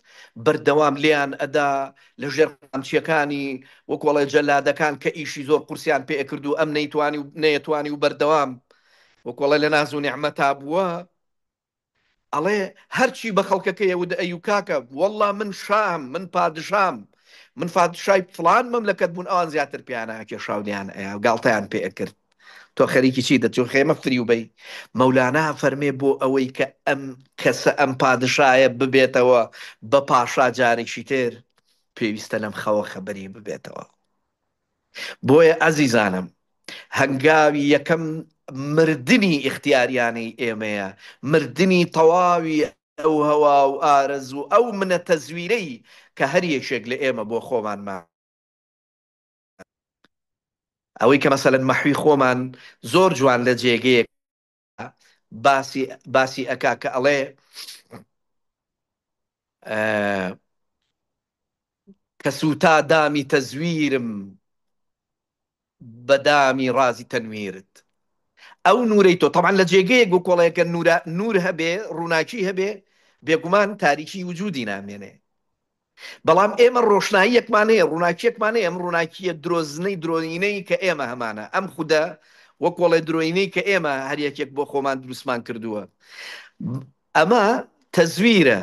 بەردەوام لێیان ئەدا لە ژێر قامچیەکانی وەکۆڵێ جەلادەکان کە ئیشی زۆر قورسیان پێ ئەکرد و ئەم نەیتوانی و نەیەتوانی و بەردەوام وەکۆڵێ لە ناز و نیعمەتا بووە ئەڵێ هەرچی بە خەڵکەکەی ئەوت ئەیو کاکە وەڵڵا من شام من پادشام من پادشای فڵان مەملەکەت بوون ئەوان زیاتر پێیان ئەکێشا و لێیان ئەیا و گاڵتەیان پێ ئەکرد تۆ خەریکی چی دەچوو خێمە فریو بەی مەولانا فەرمێ بۆ ئەوەی کە ئەم کەسە ئەم پادشایە ببێتەوە بە پاشا جارێکی تر پێویستە لەم خەوە خەبەری ببێتەوە بۆیە ئەزیزانم هەنگاوی یەکەم مردنی ئیختیاریانەی ئێمەیە، مردنی تەواوی ئەو هەوا و ئارەزوو ئەو منە تەزویرەی کە هەر یەکێک لە ئێمە بۆ خۆمانمان. ئەوەی کە مەسەلەن مەحوی خۆمان زۆر جوان لە جێگەیەک باسی باسی ئەکا کە ئەڵێ کە سووتا دامی تەزویرم بە دامی ڕازی تەنویرت ئەو نورەی تۆ تەبعەن لە جێگەیەک بۆ کۆڵەیەکە نورە نور هەبێ ڕووناکی هەبێ بێگومان تاریکی وجودی نامێنێ بەڵام ئێمە ڕۆشناییەکمان هەیە، ڕووناکییەکمان هەیە، ئەم ڕووناکییە درۆزنەی درۆینەی کە ئێمە هەمانە، ئەم خودە وەکۆڵێ درۆینەی کە ئێمە هەر یەکێک بۆ خۆمان دروستمان کردووە، ئەمە تەزویرە.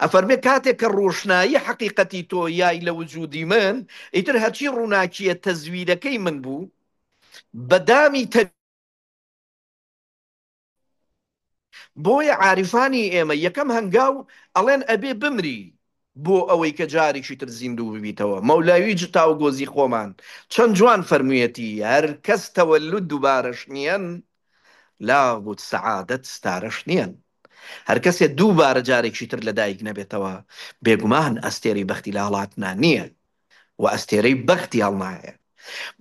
ئەفەرمێ کاتێک کە ڕۆشنایی حەقیقەتی تۆ یای لە وجودی من، ئیتر هەرچی ڕووناکییە تەزویرەکەی من بوو، بە دامی تە. بۆیە عاریفانی ئێمە یەکەم هەنگاو ئەڵێن ئەبێ بمری بۆ ئەوەی کە جارێکی تر زیندوو ببیتەوە، مەولاوی جتاوگۆزی خۆمان چەند جوان فەرموویەتی، هەر کەس تەوەلود دووبارەش نیەن، لابد سەعادەت ستارەش نیەن. هەر کەسێ دووبارە جارێکی تر لەدایک نەبێتەوە، بێگومان ئەستێرەی بەختی لە هەڵاتنا نیە و ئەستێرەی بەختی هەڵنایە.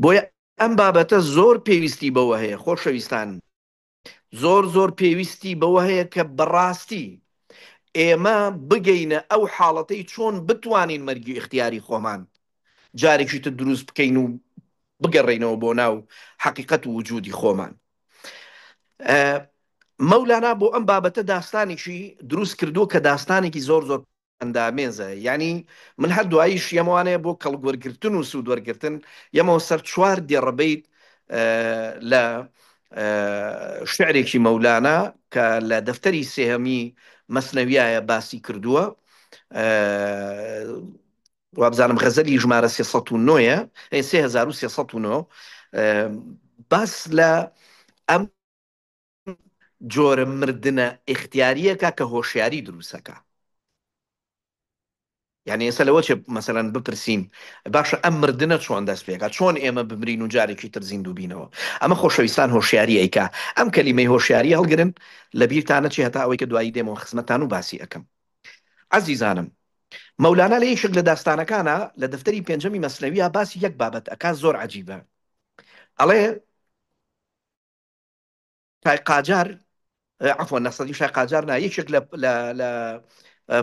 بۆیە ئەم بابەتە زۆر پێویستی بەوە هەیە خۆشەویستان، زۆر زۆر پێویستی بەوە هەیە کە بەڕاستی ئێمە بگەینە ئەو حاڵەتەی چۆن بتوانین مەرگی ئیختیاری خۆمان جارێکی تر دروست بکەین و بگەڕێینەوە بۆ ناو حەقیقەت و وجودی خۆمان. مەولانا بۆ ئەم بابەتە داستانێکی دروست کردووە کە داستانێکی زۆر زۆر ئەندامێزە یانی من هەر دواییش یەمەوانەیە بۆ کەڵک وەرگرتن و سوود وەرگرتن یەمەوە سەر چوار دێڕە بەیت لە شعرێکی مەولانا کە لە دەفتەری سێهەمی مەسنەویایە باسی کردووە وابزانم غەزەلی ژمارە 309 یە 3309 باس لە ئەم جۆرە مردنە ئیختیاریەکە کە هۆشیاری دروستەکە یعنی ئێستا لەوە چێ مەسەلەن بپرسین باشە ئەم مردنە چۆن دەست پێکا چۆن ئێمە بمرین و جارێکی تر زیندوو بینەوە ئەمە خۆشەویستان هۆشیاری ئەیکا ئەم کەلیمەی هۆشیاری هەڵگرن لە بیرتانە چی هەتا ئەوەی کە دوایی دێمەوە خزمەتان و باسی ئەکەم عەزیزانم مەولانا لە یەکێک لە داستانەکانە لە دەفتەری پێنجەمی مەسنەویە باسی یەک بابەت ئەکا زۆر عەجیبە ئەڵێ شای قاجار عەفوەن نەسرەدین شای قاجار نا یەکێک لە لە لە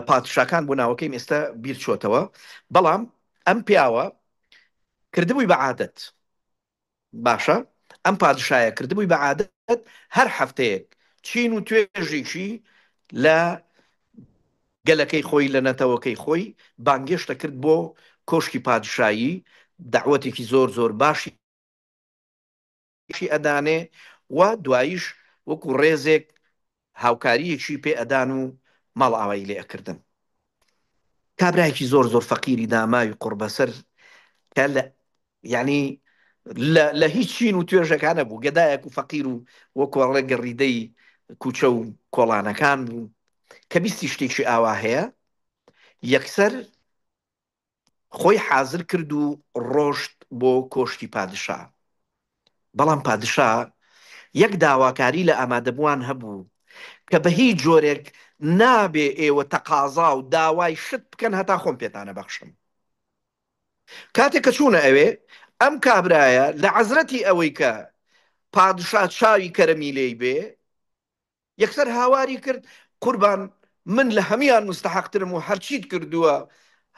پادشاکان بۆ ناوەکەیم ئێستا بیر چۆتەوە بەڵام ئەم پیاوە کردبووی بە عادەت باشە ئەم پادشایە کردبووی بە عادەت هەر هەفتەیەک چین و توێژێکی لە گەلەکەی خۆی لە نەتەوەکەی خۆی بانگێشتە کرد بۆ کۆشکی پادشایی دەعوەتێکی زۆر زۆر باشی ئەدانێ و دواییش وەکو ڕێزێک هاوکارییەکی پێ ئەدان و ماڵئاوایی لێ ئەکردن. کابرایەکی زۆر زۆر فەقیری داماوی قوڕبەسەر کە لە یانی لە لە هیچ چین و توێژەکا نەبوو، گەدایەک و فەقیر و وەکو ئەڵێ گەڕیدەی کوچە و کۆڵانەکان بوو، کە بیستی شتێکی ئاوا هەیە یەکسەر خۆی حازر کرد و ڕۆشت بۆ کۆشکی پادشا. بەڵام پادشا یەک داواکاری لە ئامادەبووان هەبوو کە بە هیچ جۆرێک نابێ ئێوە تەقازا و داوای شت بکەن هەتا خۆم پێتانە بەخشم. کاتێک کە چوونە ئەوێ ئەم کابرایە لە عەزرەتی ئەوەی کە پادشا چاوی کەرەمی لێی بێ، یەکسەر هاواری کرد، قوربان من لە هەموان موستەحەقترم و هەرچیت کردووە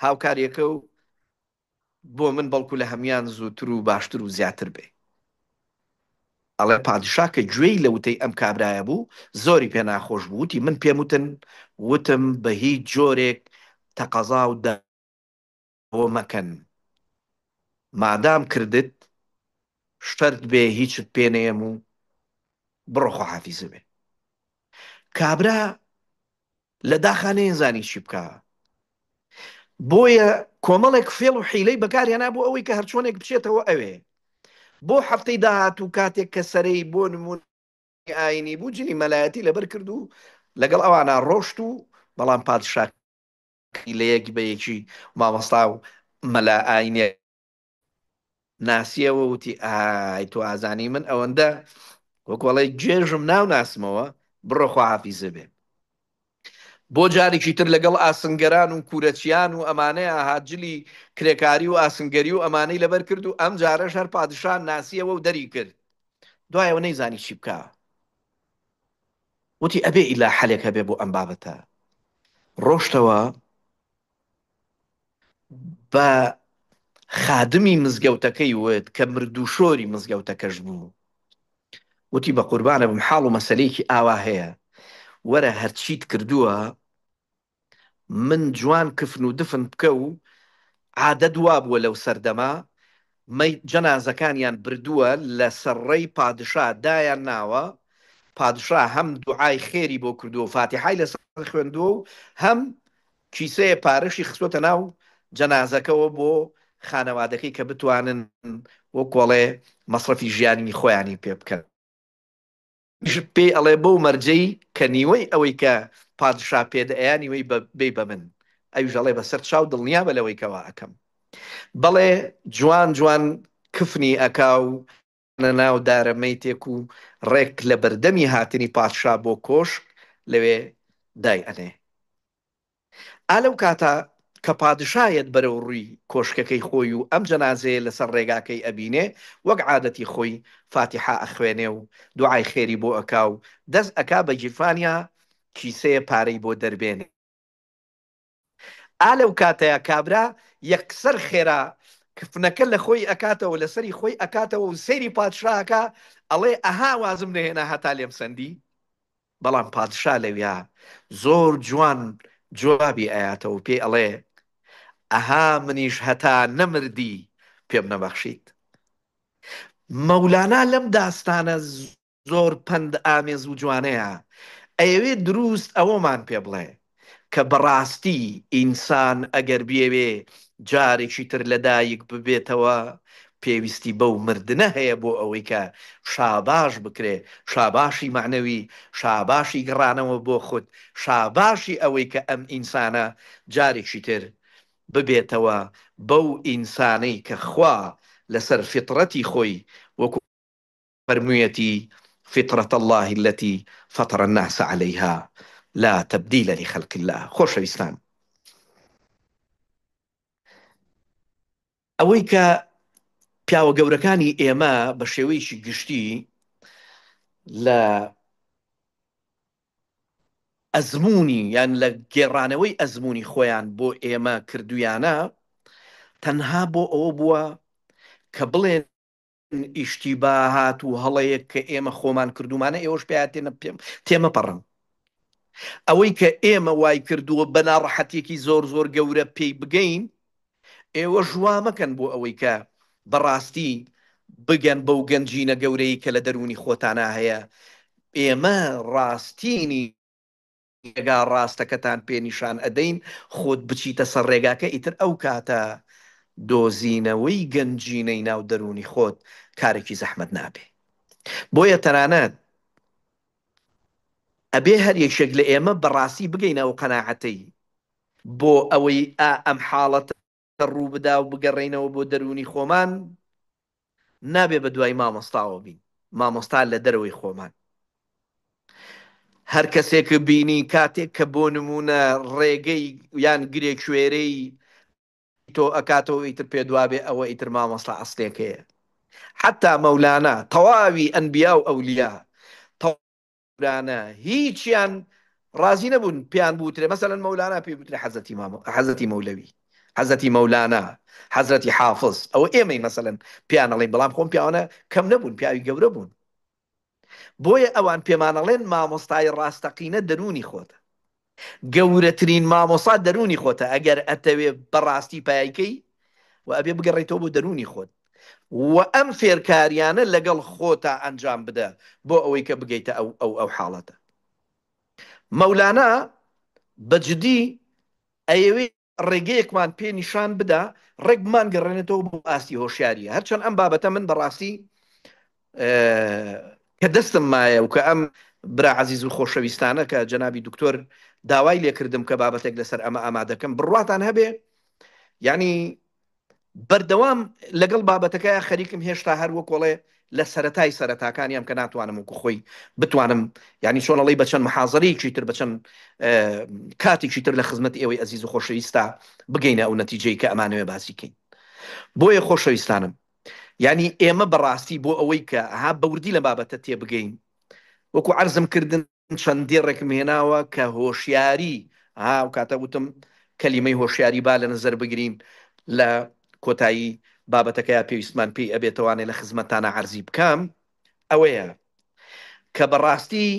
هاوکاریەکە و بۆ من بەڵکو لە هەموان زووتر و باشتر و زیاتر بێ. ئەڵێ پادشا کە گوێی لە وتەی ئەم کابرایە بوو زۆری پێ ناخۆش بوو، وتی من پێم وتن، وتم بە هیچ جۆرێک تەقەزا و داوە مەکەن، مادام کردت شەرت بێ هیچت پێ نەیەم و بڕۆ خواحافیزە بێ. کابرا لە داخا نەیەزانی چی بکا، بۆیە کۆمەڵێک فێڵ و حیلەی بەکارهێنا بۆ ئەوەی کە هەرچۆنێک بچێتەوە ئەوێ بۆ هەفتەی داهاتوو کاتێک کە سەرەی بۆ نموونە ئاینی بوو جلی مەلایەتی لەبەر کرد و لەگەڵ ئەوانە ڕۆشت و بەڵام پادشاکەی لە یەک بە یەکی مامۆستا و مەلا ئاینیە ناسیەوە وتی ئای تۆ ئازانی من ئەوەندە وەکو ئەڵێ گێژم ناو ناسمەوە بڕۆ خواحافیزە بێ. بۆ جارێکی تر لەگەڵ ئاسنگەران و کورەچیان و ئەمانەیا هات جلی کرێکاری و ئاسنگەری و ئەمانەی لەبەر کرد و ئەم جارەش هەر پادشا ناسیەوە و دەری کرد. دوایەوە نەیزانی چی بکا. وتی ئەبێ ئیلا حەلێک هەبێ بۆ ئەم بابەتە. ڕۆشتەوە بە خادمی مزگەوتەکەی وت کە مردووشۆری مزگەوتەکەش بوو، وتی بە قوربانە بم حاڵ و مەسەلەیەکی ئاوا هەیە، وەرە هەرچیت کردووە من جوان کفن و دفن بکە و عادەت وابووە لەو سەردەمە مەی جەنازەکانیان بردووە لە سەرڕێی پادشا دایان ناوە، پادشا هەم دوعای خێری بۆ کردووە و فاتیحای لەسەر خوێندووە و هەم کیسەیە پارەشی خستووەتە ناو جەنازەکەوە بۆ خانەوادەکەی کە بتوانن وەکۆڵێ مەسرەفی ژیانی خۆیانی پێ بکەن. پێی ئەڵێ بەو مەرجەی کە نیوەی ئەوەی کە پادشا پێت ئەیا نیوەی بەی بە من. ئەویش ئەڵێ بەسەر چاو دڵنیابە لەوەی کەوا ئەکەم. بەڵێ جوان جوان کفنی ئەکا و ناو دارە مەیتێک و ڕێک لە بەردەمی هاتنی پادشا بۆ کۆشک لەوێ دای ئەنێ. ئا لەو کاتە کە پادشا یەت بەرەو ڕووی کۆشکەکەی خۆی و ئەم جەنازەیە لەسەر ڕێگاکەی ئەبینێ وەک عادەتی خۆی فاتیحا ئەخوێنێ و دوعای خێری بۆ ئەکا و دەست ئەکا بە گیرفانیا کیسەیە پارەی بۆ دەربێنێ. ئا لەو کاتەیا کابرا یەکسەر خێرا کفنەکە لە خۆی ئەکاتەوە لە سەری خۆی ئەکاتەوە و سەیری پادشا ئەکا ئەڵێ ئەها وازم نەهێنا هەتا لێم سەندی. بەڵام پادشا لەویا زۆر جوان جوابی ئەیاتەوە و پێی ئەڵێ ئەها منیش هەتا نەمردی پێم نەبەخشیت. مەولانا لەم داستانە زۆر پەند ئامێز و جوانەیە ئەیەوێ دروست ئەوەمان پێ بڵێ کە بەڕاستی ئینسان ئەگەر بیەوێ جارێکی تر لەدایک ببێتەوە پێویستی بەو مردنە هەیە بۆ ئەوەی کە شاباش بکرێ، شاباشی مەعنەوی، شاباشی گەڕانەوە بۆ خود، شاباشی ئەوەی کە ئەم ئینسانە جارێکی تر ببێتەوە بەو ئینسانەی کە خوا لەسەر فیتڕەتی خۆی وەکو فەرموویەتی، فطرة اللە التی فطر الناس علیها لا تبدیل لخلق اللە. خۆشەویستان ئەوەی کە پیاوە گەورەکانی ئێمە بە شێوەیەکی گشتی لە. ئەزموونی یان لە گێڕانەوەی ئەزموونی خۆیان بۆ ئێمە کردویانە تەنها بۆ ئەوە بووە کە بڵێن ئیشتیباهات و هەڵەیەک کە ئێمە خۆمان کردومانە ئێوەش پێیا تێمەپەڕن. ئەوەی کە ئێمە وای کردووە بە ناڕەحەتیەکی زۆر زۆر گەورە پێی بگەین، ئێوەش وا مەکەن بۆ ئەوەی کە بەڕاستی بگەن بەو گەنجینە گەورەی کە لە دەروونی خۆتانا هەیە. ئێمە ڕاستینی ڕێگا ڕاستەکەتان پێ نیشان ئەدەین، خۆت بچیتە سەر ڕێگاکە ئیتر ئەو کاتە دۆزینەوەی گەنجینەی ناو دەروونی خۆت کارێکی زەحمەت نابێ. بۆیە تەنانەت ئەبێ هەر یەکێک لە ئێمە بەڕاستی بگەینە ئەو قەناعەتەی بۆ ئەوەی ئا ئەم حاڵەتە ڕووبدا و بگەڕێینەوە بۆ دەروونی خۆمان، نابێ بە دوای مامۆستاوە بین، مامۆستا لە دەرەوەی خۆمان. هەر کەسێک بینی کاتێک کە بۆ نموونە ڕێگەی یان گرێ کوێرەی تۆ ئەکاتەوە ئیتر پێ دوابێ ئەوە ئیتر مامۆستا ئەسلێکەیە. حەتا مەولانا، تەواوی ئەنبیا و ئەولیا، تەواوی هیچیان ڕازی نەبوون پێیان بوترێ مەسەلەن مەولانا پێی بوترێ حەزرەتی مامۆ حەزرەتی مەولەوی حەزرەتی مەولانا حەزرەتی حافز ئەوە ئێمەی مەسەلەن پێیان ئەڵێین بەڵام خۆم پیاوانە کەم نەبوون پیاوی گەورە بوون بۆیە ئەوان پێمان ئەڵێن مامۆستای ڕاستەقینە دەروونی خۆتە گەورەترین مامۆستا دەروونی خۆتە ئەگەر ئەتەوێ بەڕاستی پایکەی و ئەبێ بگەڕێیتەوە بۆ دەروونی خۆت و ئەم فێرکاریانە لەگەڵ خۆتا ئەنجام بدە بۆ ئەوەی کە بگەیتە ئەو ئەو ئەو حاڵەتە. مەولانا بە جدی ئەیەوێ ڕێگەیەکمان پێ نیشان بدا ڕێک بمانگەڕێنێتەوە بۆ ئاستی هۆشیاری. هەرچەند ئەم بابەتە من بەڕاستی کە دەستم مایە و کە ئەم برا عەزیز و خۆشەویستانە کە جەنابی دکتۆر داوای لێکردم کە بابەتێک لەسەر ئەمە ئامادەکەم بڕواتان هەبێ یعنی بەردەوام لەگەڵ بابەتەکەیا خەریکم هێشتا هەر وەکۆڵێ لە سەرەتای سەرەتاکانیام کە ناتوانم وەکو خۆی بتوانم یعنی چۆن ئەڵێی بە چەند محازەرەیەکی تر بە چەند کاتێکی تر لە خزمەت ئێوەی ئەزیز و خۆشەویستا بگەینە ئەو نەتیجەی کە ئەمانەوێ باسی کەین بۆیە خۆشەویستانم یعنی ئێمە بەڕاستی بۆ ئەوەی کە ها بەوردی لە بابەتە تێبگەین وەکو عەرزم کردن چەند دێڕێکم هێناوە کە هۆشیاری ها ئەو کاتە وتم کەلیمەی هۆشیاری با لە نەزەر بگرین لە کۆتایی بابەتەکەیا پێویستمان پێی ئەبێتەوانێ لە خزمەتتانا عەرزی بکەم ئەوەیە کە بەڕاستی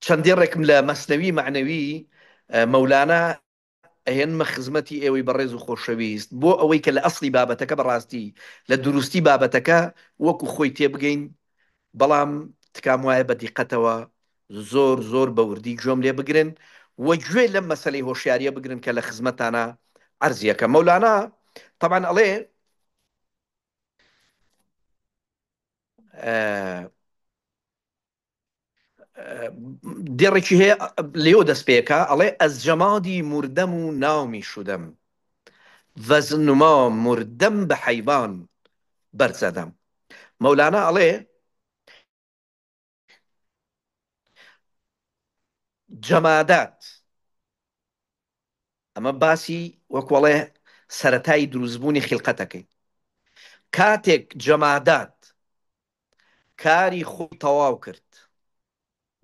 چەند دێڕێکم لە مەسنەوی مەعنەوی مەولانا ئەهێنمە خزمەتی ئێوەی بەڕێز و خۆشەویست بۆ ئەوەی کە لە ئەسڵی بابەتەکە بەڕاستی لە دروستی بابەتەکە وەکو خۆی تێبگەین بەڵام تکام وایە بە دیقەتەوە زۆر زۆر بە وردی گوێم لێ بگرن و گوێ لەم مەسەلەی هۆشیاریە بگرن کە لە خزمەتانا عەرزی ئەکەم مەولانا تەبعەن ئەڵێ دێڕێکی هەیە لێو دەست پێکا ئەڵێ ئەز جەمادی مردەم و نامی شدەم ڤەزنما مردەم بە حەیوان بەرزەدەم مەولانا ئەڵێ جەمادات ئەمە باسی وەکوەڵێ سەتای دروستبوونی خیلقەتەکەی کاتێک جەمادات کاری خۆی تەواو کرد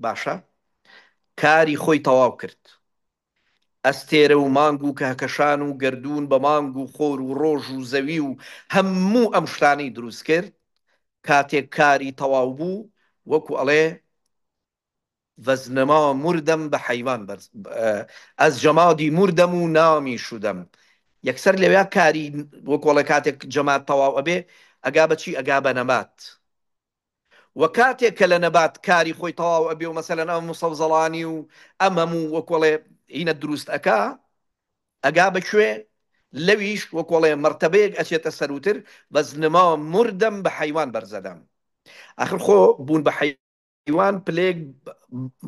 باشە کاری خۆی تەواو کرد ئەستێرە و مانگ و کەهکەشان و گەردوون بە مانگ و خۆر و ڕۆژ و زەوی و هەموو ئەم شتانەی دروست کرد کاتێک کاری تەواو بوو وەکو ئەڵێ ڤەزنما مردم بە حەیوان بەرز ئەز جەمادی مردم و نامی شدم یەکسەر لەویا کاری وەکۆڵێ کاتێک جەماد تەواو ئەبێ ئەگا بە چی ئەگا بە نەبات و کاتێک کە لە نەبات کاری خۆی تەواو ئەبێ و مەسەلەن ئەم مسەوزەڵانی و ئەم هەموو وەکۆڵێ هینە دروست ئەکا ئەگا بە کوێ لەویش وەکۆڵێ مەرتەبەیەک ئەچێتە سەروتر بەزنما مردم بە حەیوان بەرزەدەم ئەخر خۆ بوون بە حەیوان حەیوان پلەیەک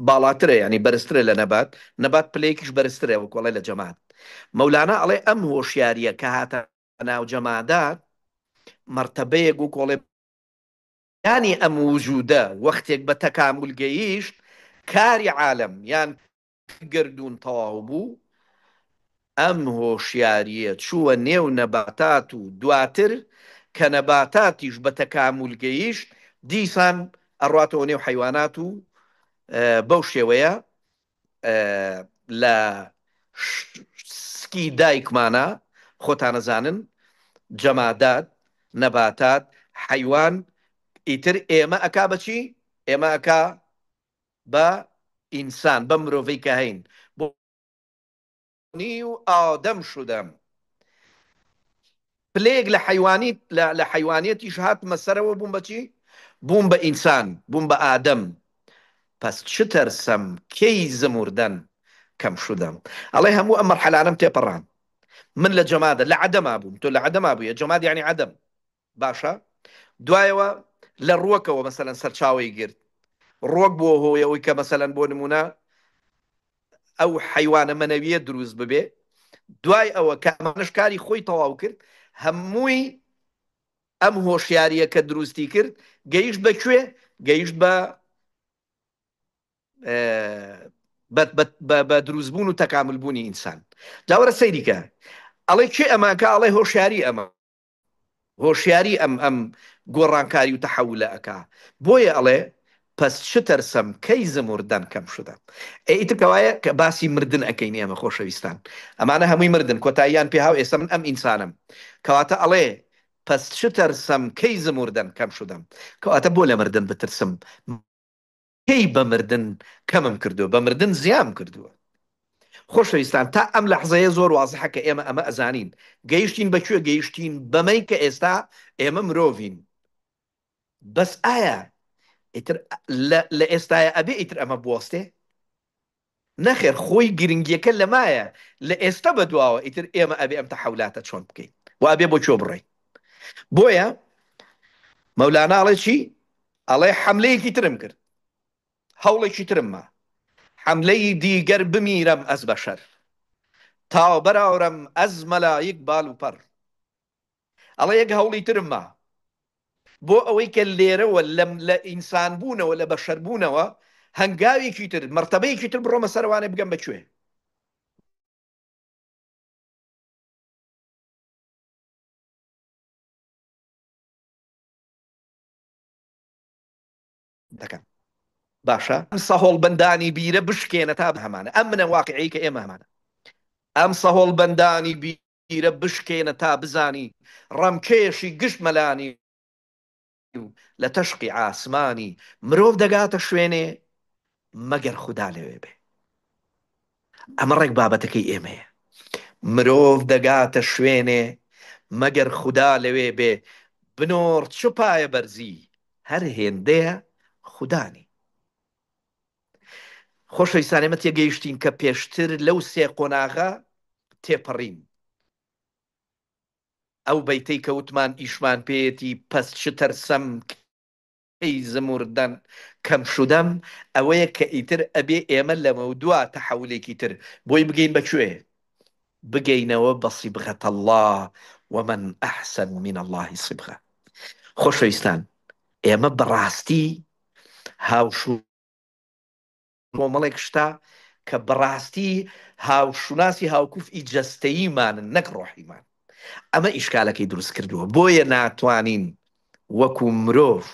باڵاترە یانی بەرزترە لە نەبات، نەبات پلەیەکیش بەرزترە وەکو ئەڵێ لە جەماد. مەولانا ئەڵێ ئەم هۆشیارییە کە هاتە ناو جەمادات مەرتەبەیەک وەکو ئەڵێ یانی ئەم وجودە وەختێک بە تەکامول گەیشت کاری عالەم یان گەردوون تەواو بوو، ئەم هۆشیارییە چووە نێو نەباتات و دواتر کە نەباتاتیش بە تەکامول گەیشت، دیسان ئەڕواتەوە نێو حەیوانات و بەو شێوەیە لە سکی دایکمانە خۆتانەزانن جەمادات نەباتات حەیوان ئیتر ئێمە ئەکا بەچی؟ ئێمە ئەکا بە ئینسان بەم مرۆڤەی کە هەین بۆ نیو ئادەم شدەم پلەیەک لە حەیوانی لە حەیوانیەتیش هاتمە سەرەوە بووم بەچی؟ بووم بە ئینسان بووم بە ئادەم پس چ ترسم کەی زموردن کەم شدەم ئەڵێ هەموو ئەم مەرحەلانەم تێپەڕان من لە جەمادە لە عەدەما بووم تۆ لە عەدەما بوویە جەماد یعنی عەدەم باشە دوایەوە لە ڕوەکەوە مەسەلەن سەرچاوەی گرت ڕوەک بووە هۆی ئەوەی کە مەسەلەن بۆ نمونە ئەو حەیوانە مەنەویە دروست ببێ دوای ئەوە کە ئەمانەش کاری خۆی تەواو کرد هەمووی ئەم هۆشیاریە کە دروستی کرد گەیشت بە کوێ گەیشت بە بە دروستبوون و تەکاملبوونی ئینسان جاوەرە سەیریکە ئەڵێ کێ ئەمانکە ئەڵێ هۆشیاری ئەمە هۆشیاری ئەم ئەم گۆڕانکاری و تەحەولە ئەکا بۆیە ئەڵێ پس چ ترسم کی ز مردن کم شدم ئێ ئیتر کەوایە کە باسی مردن ئەکەین ئێمە خۆشەویستان ئەمانە هەمووی مردن کۆتاییان پێ هاو ئێستا من ئەم ئینسانم کەواتە ئەڵێ پس چ ترسم کی ز مردن کم شدم کەواتە بۆ لە مردن بترسم کەی بە مردن کەمم کردووە بە مردن زیام کردووە خۆشەویستان تا ئەم لەحزەیە زۆر وازحە کە ئێمە ئەمە ئەزانین گەیشتین بە کوێ گەیشتین بەمەی کە ئێستا ئێمە مرۆڤین بەس ئایا ئیتر لە ئێستاە ئەبێ ئیتر ئەمە بوەستێ نەخێر خۆی گرنگیەکە لەمایە لە ئێستا بەدواوە ئیتر ئێمە ئەبێ ئەم تەحەولاتە چۆن بکەین و ئەبێ بۆ کوێ بڕۆین بۆیە مەولانا ئەڵێ چی ئەڵێ حەملەیەکی ترم کرد هەوڵێکی ترم ما حەملەی دیگەر بمیرم ئەز بەشەر تا بەراورم ئەز مەلایک بال و پەر ئەڵێ یەک هەوڵی ترم ما بۆ ئەوەی کە لێرەوە لەم لە ئینسان بوونەوە لە بەشەر بوونەوە هەنگاوێکی تر مەرتەبەیەکی تر بڕۆمە سەرەوانێ بگەم بە کوێ دەکەن باشە ئەم سەهۆڵبەندانی بیرە بشکێنە تا هەمانە ئەم منە واقعی کە ئێمە هەمانە ئەم سەهۆڵبەندانی بیرە بشکێنە تا بزانی ڕەمکێشی گشت مەلانی و لە تەشقی عاسمانی مرۆڤ دەگاتە شوێنێ مەگەر خودا لەوێ بێ ئەمە ڕێک بابەتەکەی ئێمەیە مرۆڤ دەگاتە شوێنێ مەگەر خودا لەوێ بێ بنۆڕ چ پایە بەرزی هەر هێندەیە خودانی خۆشەویستان ئێمە تێگەیشتین کە پێشتر لەو سێ قۆناغە تێپەڕین ئەو بەیتەی کە وتمان ئیشمان پێیەتی پس چ ترسم کەی زمردن کم شدم ئەوەیە کە ئیتر ئەبێ ئێمە لەمەودوا تەحەولێکی تر بۆی بگەین بە کوێ؟ بگەینەوە بە صبغە اللە ومن احسن من اللە صبغە. خۆشەویستان ئێمە بەڕاستی هاوشو کۆمەڵێک شتە کە بەڕاستی هاوشوناسی هاوکوفئی جەستەییمانن نەک ڕۆحیمان. ئەمە ئیشکالەکەی دروست کردووە بۆیە ناتوانین وەکو مرۆڤ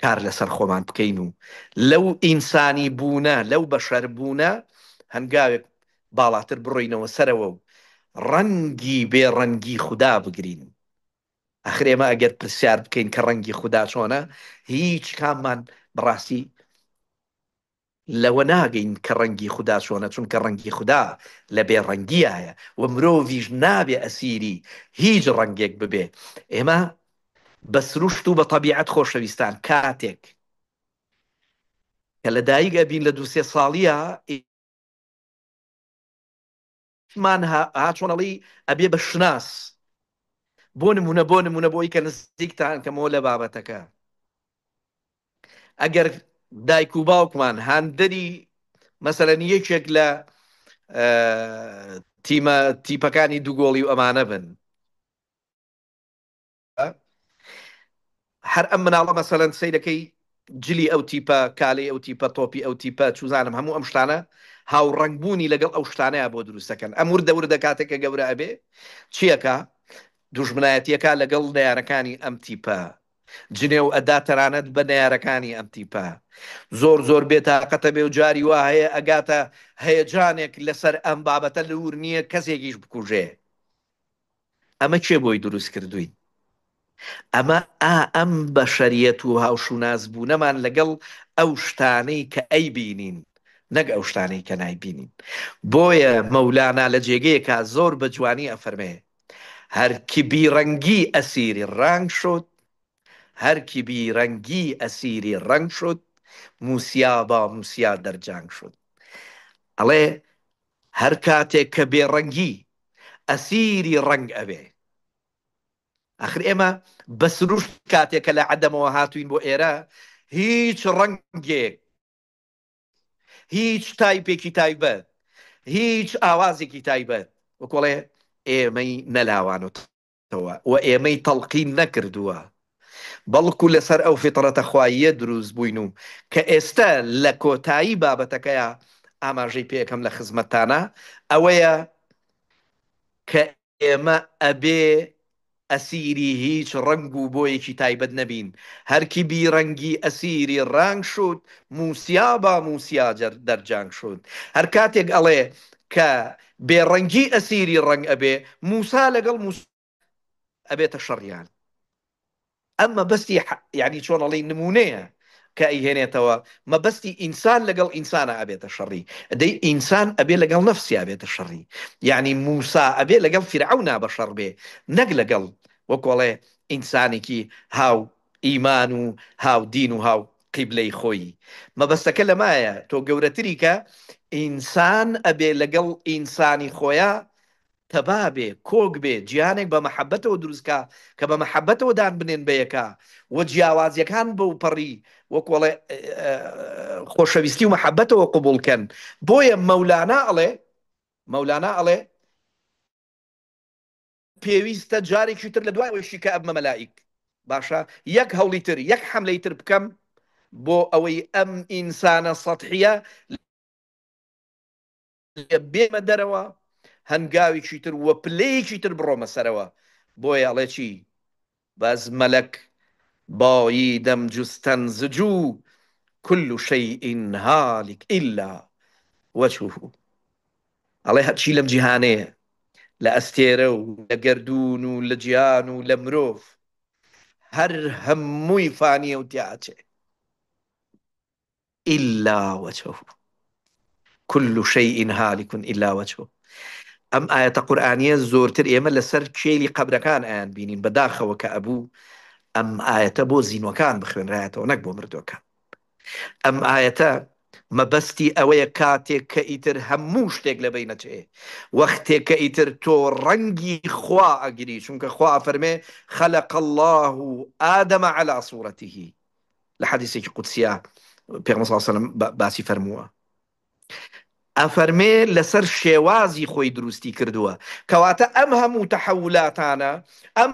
کار لەسەر خۆمان بکەین و لەو ئینسانی بوونە لەو بەشەر بوونە هەنگاوێک باڵاتر بڕۆینەوە سەرەوە و ڕەنگی بێ ڕەنگی خودا بگرین. ئاخر ئێمە ئەگەر پرسیار بکەین کە ڕەنگی خودا چۆنە هیچ کاممان بەڕاستی لەوە ناگەین کە ڕەنگی خودا چۆنە چونکە ڕەنگی خودا لە بێ ڕەنگیایە و مرۆڤیش نابێ ئەسیری هیچ ڕەنگێک ببێ ئێمە بە سروشت و بە تەبیعەت خۆشەویستان کاتێک کە لە دایک ئەبین لە دوو سێ ساڵیە مان ها چۆن ئەڵێی ئەبێ بە شوناس بۆ نمونە بۆ نمونە بۆی کە نزیکتان کەمەوە لە بابەتەکە ئەگەر دایک و باوکمان هاندەری مەسەلەن یەکێک لە تیمە تیپەکانی دووگۆڵی و ئەمانە بن هەر ئەم مناڵە مەسەلەن سەیرەکەی جلی ئەو تیپە کالەی ئەو تیپە تۆپی ئەو تیپە چوزانم هەموو ئەم شتانە هاوڕەنگ بوونی لەگەڵ ئەو شتانەیە بۆ دروستەکەن ئەم وردە وردە کاتێک کە گەورە ئەبێ چیەکە دوژمنایەتیەکە لەگەڵ نەیارەکانی ئەم تیپە. جنێو ئەدا تەنانەت بە نەیارەکانی ئەم تیپە. زۆر زۆر بێتاقەتە بێ و جاری وا هەیە ئەگاتە هەیەجانێک لەسەر ئەم بابەتە لور نییە کەسێکیش بکوژێ. ئەمە کێ بۆی دروست کردووین؟ ئەمە ئا ئەم بەشەریەت و هاوشوناس بوونەمان لەگەڵ ئەو شتانەی کە ئەیبینین نەک ئەو شتانەی کە نایبینین. بۆیە مەولانا لە جێگەیەکا زۆر بە جوانی ئەفەرمێ، هەر کی بی ڕەنگی ئەسیری ڕانگ شد، هەر کی بی ڕەنگی ئەسیری ڕەنگ شد، موسیا با موسیا دەر جانگ شد. ئەڵێ هەر کاتێک کە بێ ڕەنگی ئەسیری ڕەنگ ئەبێ. ئاخر ئێمە بە سروشت کاتێک کە لە عەدەمەوە هاتووین بۆ ئێرە هیچ ڕەنگێک، هیچ تایپێکی تایبەت، هیچ ئاوازێکی تایبەت وەکۆڵێ ئێمەی نەلاوانەتەوە و ئێمەی تەڵقین نەکردووە، بەڵکو لەسەر ئەو فیتڕەتە خواییە دروست بووین و کە ئێستە لە کۆتایی بابەتەکەیا ئاماژەی پێ ئەکەم لە خزمەتتانا ئەوەیە کە ئێمە ئەبێ ئەسیری هیچ ڕەنگ و بۆیەکی تایبەت نەبین، هەرکی بی ڕەنگی ئەسیری ڕانگ شد، موسیا با موسیا دەر جانگ شد. هەر کاتێک ئەڵێ کە بێ ڕەنگی ئەسیری ڕەنگ ئەبێ، موسا لەگەڵ موسا ئەبێتە شەڕیان. ئەم مەبەستی یانی چۆن ئەڵێی نمونەیە کە ئەیهێنێتەوە مەبەستی ئینسان لەگەڵ ئینسانا ئەبێتە شەڕی دەی ئینسان ئەبێ لەگەڵ نەفسیا بێتە شەڕی یانی موسا ئەبێ لەگەڵ فیرعەونا بە شەڕ بێ نەک لەگەڵ وەکو ئەڵێ ئینسانێکی هاو ئیمان و هاو دین و هاو قیبلەی خۆی مەبەستەکە لەمایە تۆ گەورەتری کە ئینسان ئەبێ لەگەڵ ئینسانی خۆیا تەبا بێ، کۆک بێ، جیهانێک بە مەحەبەتەوە دروست کا کە بە مەحەبەتەوە دان بنێن بە یەکا و جیاوازیەکان بەوپەڕی وەکو ئەڵێ خۆشەویستی و مەحەبەتەوە قبوڵ کەن. بۆیە مەولانا ئەڵێ، مەولانا ئەڵێ، پێویستە جارێکی تر لە دوای ئەوەیشی کە ئەبمە مەلائیک، باشە یەک هەوڵی تر، یەک حەملەی تر بکەم بۆ ئەوەی ئەم ئینسانە سەتحیە لێ بێمە دەرەوە هەنگاوێکی تر وە پلەیەکی تر بڕۆمە سەرەوە بۆیە ئەڵێ چی باز مەلەک باییدەم جستن زجو کل شیء هالک الا وجهه ئەڵێ هەرچی لەم جیهانەیە لە ئەستێرە و لە گەردوون و لە جیهان و لە مرۆڤ هەر هەمووی فانیە و تیاچێ الا وجهه کل شیء هالک الا وجهه ئەم ئایەتە قورئانیە زۆرتر ئێمە لەسەر کێلی قەبرەکان ئەیان بینین بەداخەوە کە ئەبوو ئەم ئایەتە بۆ زینوەکان بخوێنرایەتەوە نەک بۆ مردوەکان ئەم ئایەتە مەبەستی ئەوەیە کاتێک کە ئیتر هەموو شتێک لە بینەچێ وەختێک کە ئیتر تۆ ڕەنگی خوا ئەگری چونکە خوا ئەفەرمێ خلق الله آدم على صورته لە حەدیسێکی قودسیا پێغەمبەر صلی اللە علیه و سلم باسی فەرمووە ئەفەرمێ لەسەر شێوازی خۆی دروستی کردووە کەواتە ئەم هەموو تەحولاتانە ئەم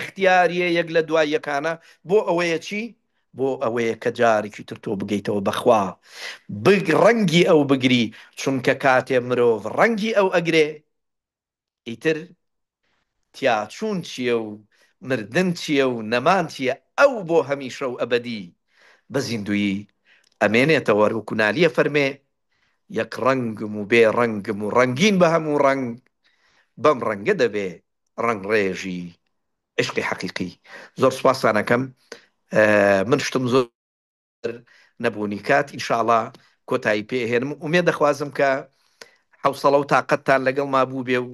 اختیاریە یەک لە دوای یەکانە بۆ ئەوەیە چی بۆ ئەوەیە کە جارێکی تر تۆ بگەیتەوە بەخوا بگ ڕەنگی ئەو بگری چونکە کاتێ مرۆڤ ڕەنگی ئەو ئەگرێ ئیتر تیاچوون چییە و مردن چییە و نەمان چییە، ئەو بۆ هەمیشە و ئەبەدی بە زیندوویی ئەمێنێتەوە، وەکو نالی ئەفەرمێ، یەک ڕەنگم و بێ ڕەنگم و ڕەنگین بە هەموو ڕەنگ، بەم ڕەنگە دەبێ ڕەنگڕێژی عیشقی حەقیقی. زۆر سوپاستان ئەکەم، من شتم زۆر. نەبوونی کات ان شاء اللە کۆتایی پێ ئەهێنم ئومێد دەخوازم کە حەوسەڵە و تاقەتتان لەگەڵما بووبێ و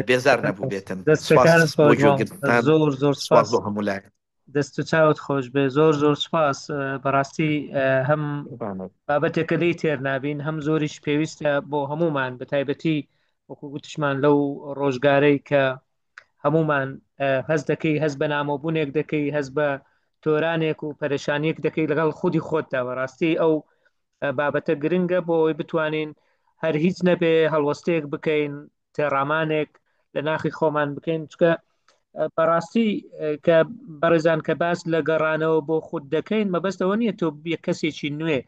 بێزار نەبووبێتن سپاس دەستەکانت بۆ خۆش مامۆستا گوێگرتنتان زۆر زۆر سپاس سپاس بۆ هەموو لایەک. دەست و چاوت خۆش بێ زۆر زۆر سپاس بەڕاستی هەم بابەتێکە لێی تێر نابین هەم زۆریش پێویستە بۆ هەمومان بە تایبەتی وەکو گوتشمان لەو ڕۆژگارەی کە هەمومان هەست دەکەی هەست بە نامۆبوونێک دەکەی هەست بە تۆرانێک و پەرێشانیەک دەکەی لەگەڵ خودی خۆتدا بەڕاستی ئەو بابەتە گرنگە بۆ ئەوەی بتوانین هەر هیچ نەبێ هەڵوەستەیەک بکەین تێڕامانێک لە ناخی خۆمان بکەین چکە بەڕاستی کە بەڕێزان کە باس لە گەڕانەوە بۆ خود دەکەین مەبەستەوە نییە تۆ یە کەسێکی نوێ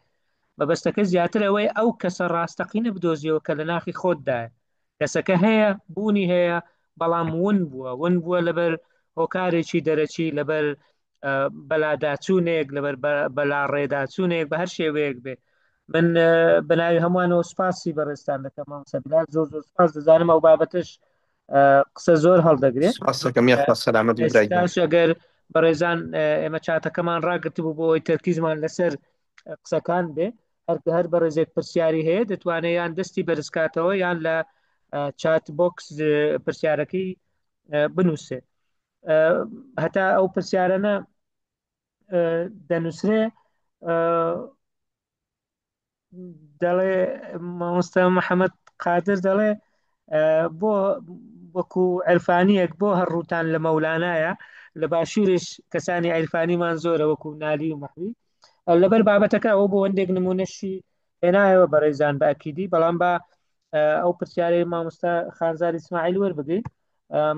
مەبەستەکە زیاتر ئەوەی ئەو کەسە ڕاستەقینە بدۆزیەوە کە لە ناخی خۆتدایە کەسەکە هەیە بوونی هەیە بەڵام ون بووە ون بووە لەبەر هۆکارێکی دەرەکی، لەبەر بەلاداچوونێک، لەبەر بەلاڕێداچوونێک، بە هەر شێوەیەک بێ. من بە ناوی هەمووانەوە سوپاسی بەڕێزتان دەکەم مامۆستا بلال، زۆر زۆر سوپاس. دەزانم ئەو بابەتەش قسە زۆر هەڵدەگرێ. سپاسەکەم یاخوا سەلامەت بی برای گیان. ئێستاش ئەگەر بەڕێزان ئێمە چاتەکەمان ڕاگرتبوو بۆ ئەوەی تەرکیزمان لەسەر قسەکان بێ، هەر بەڕێزێک پرسیاری هەیە دەتوانێت یان دەستی بەرزکاتەوە یان لە chat box پرسیارەکەی بنووسێ. هەتا ئەو پرسیارانە دەنووسرێ دەڵێ مامۆستا محەممەد قادر دەڵێ بۆ وەکو عرفانیەک بۆ هەر ڕووتان لە مەولانایە، لە باشووریش کەسانی عرفانیمان زۆرە وەکو نالی و مەحوی. لەبەر بابەتەکە ئەو بۆ هەندێک نمونەشی هێنایەوە بەڕێزان بە ئەکیدی، بەڵام بە ئەو پرسیارەی مامۆستا خانزاد ئیسماعیل وەربگرین.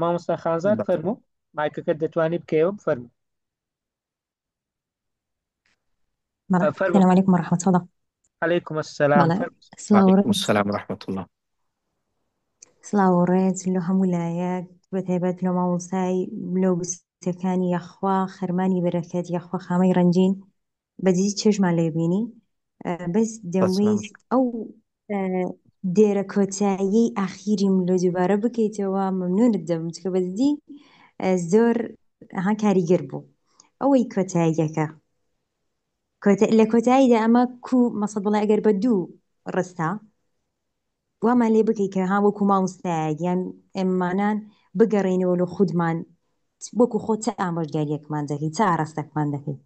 مامۆستا خانزاد فەرموو، مایکەکەت دەتوانی بکەیەوە، فەرموو. بەڵێ فەرموو. سلام علیکم ورحمة الله. علیکم السلام. بەڵێ فەرموو. سڵاو و وعلیکم ڕێز. السلام ورحمة الله. سڵاو و ڕێز لۆ هەموو لایەک بە تایبەت لۆ مامۆستای لۆ گوتەکانی، یاخوا خەرمانی بەرەکەت، یاخوا خامەی ڕەنگین، بەجدی چێژمان لێ بینی. بەس سلامەت. دەمویست ئەو دێرە کۆتاییەی ئاخیریم لۆ دووبارە بکەیتەوە ممنونت دەبم، چونکە بەجدی زۆر ها کاریگەر بوو ئەوەی کۆتاییەکە. لە کۆتاییدا ئەمە کو مەسەد بڵێ ئەگەر بە دوو ڕستە وامان لێ بکەی کە ها وەکو مامۆستایەک یان ئێمانان بگەڕێینەوە لە خودمان، وەکو خۆت چ ئامۆژگاریەکمان دەکەی، چ ئاراستەکمان دەکەی؟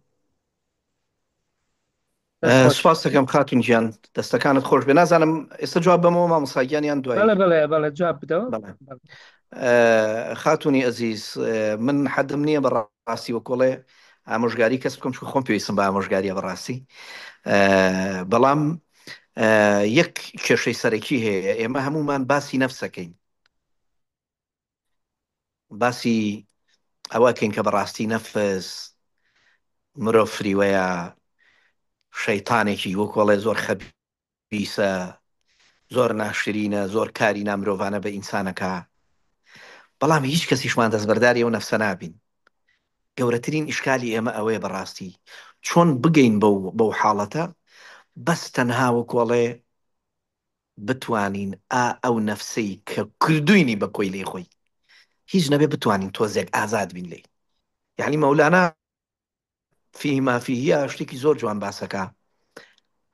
دەست خۆش. سوپاس دەکەم خاتون گیان، دەستەکانت خۆش بێ. نازانم ئێستا جواب بەمەوە مامۆستا گیان یان دوایی؟ بەڵێ بەڵێ بەڵێ، جواب بدەوە. بەڵێ. بەڵێ. خاتونی ئەزیز، من حەدم نییە بەڕاستی وەکۆڵێ ئامۆژگاری کەس بکەم، چونکە خۆم پێویستم بە ئامۆژگاریە بەڕاستی. بەڵام یەک کێشەی سەرەکی هەیە، ئێمە هەمومان باسی نەفسەکەین، باسی ئەوەکەین کە بەڕاستی نەفس مرۆڤ فریوەیە، شەیتانێکی وەکۆڵێ زۆر خەبیسە، زۆر ناشرینە، زۆر کاری نامرۆڤانە بە ئینسانەکە، بەڵام هیچ کەسیشمان دەستبەرداری ئەو نەفسە نابین. گەورەترین ئیشکالی ئێمە ئەوەیە بەڕاستی چۆن بگەین بەو حاڵەتە، بەس تەنها وەکۆڵێ بتوانین ئا ئەو نەفسەی کە کردوینی بە کۆیلەی خۆی هیچ نەبێ بتوانین تۆزێک ئازاد بین لێی. یعنی مەولانا فیه ما فیه شتێکی زۆر جوان باسەکە،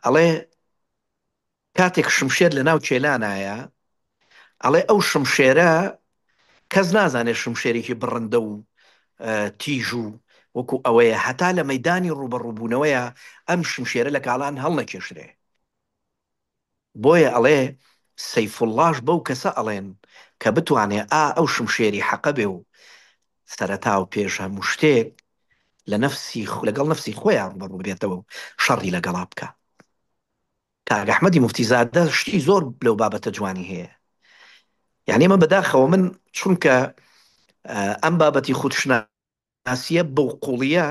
ئەڵێ کاتێک شمشێر لە ناو کێلانایە، ئەڵێ ئەو شمشێرە کەس نازانێت شمشێرێکی بڕندە و تیژ و وەکو ئەوەیە، هەتا لە مەدانی ڕوبەڕووبوونەوەیە ئەم شمشێرە لە کاڵان هەڵنەکێشرێ. بۆیە ئەڵێ سەیفوڵڵاش بەو کەسە ئەڵێن کە بتوانێ ئا ئەو شمشێری حەقە بێ و سەرەتا و پێش هەموو شتێک لە نەفسی لەگەڵ نەفسی خۆیان ڕووبەڕوو بێتەوە و شەڕی لەگەڵا بکا. کاک ئەحمەدی موفتیزادە شتی زۆر لەو بابەتە جوانی هەیە. یعنی ئێمە بەداخەوە من چونکە ئەم بابەتی خودشناسیە بەو قوڵیە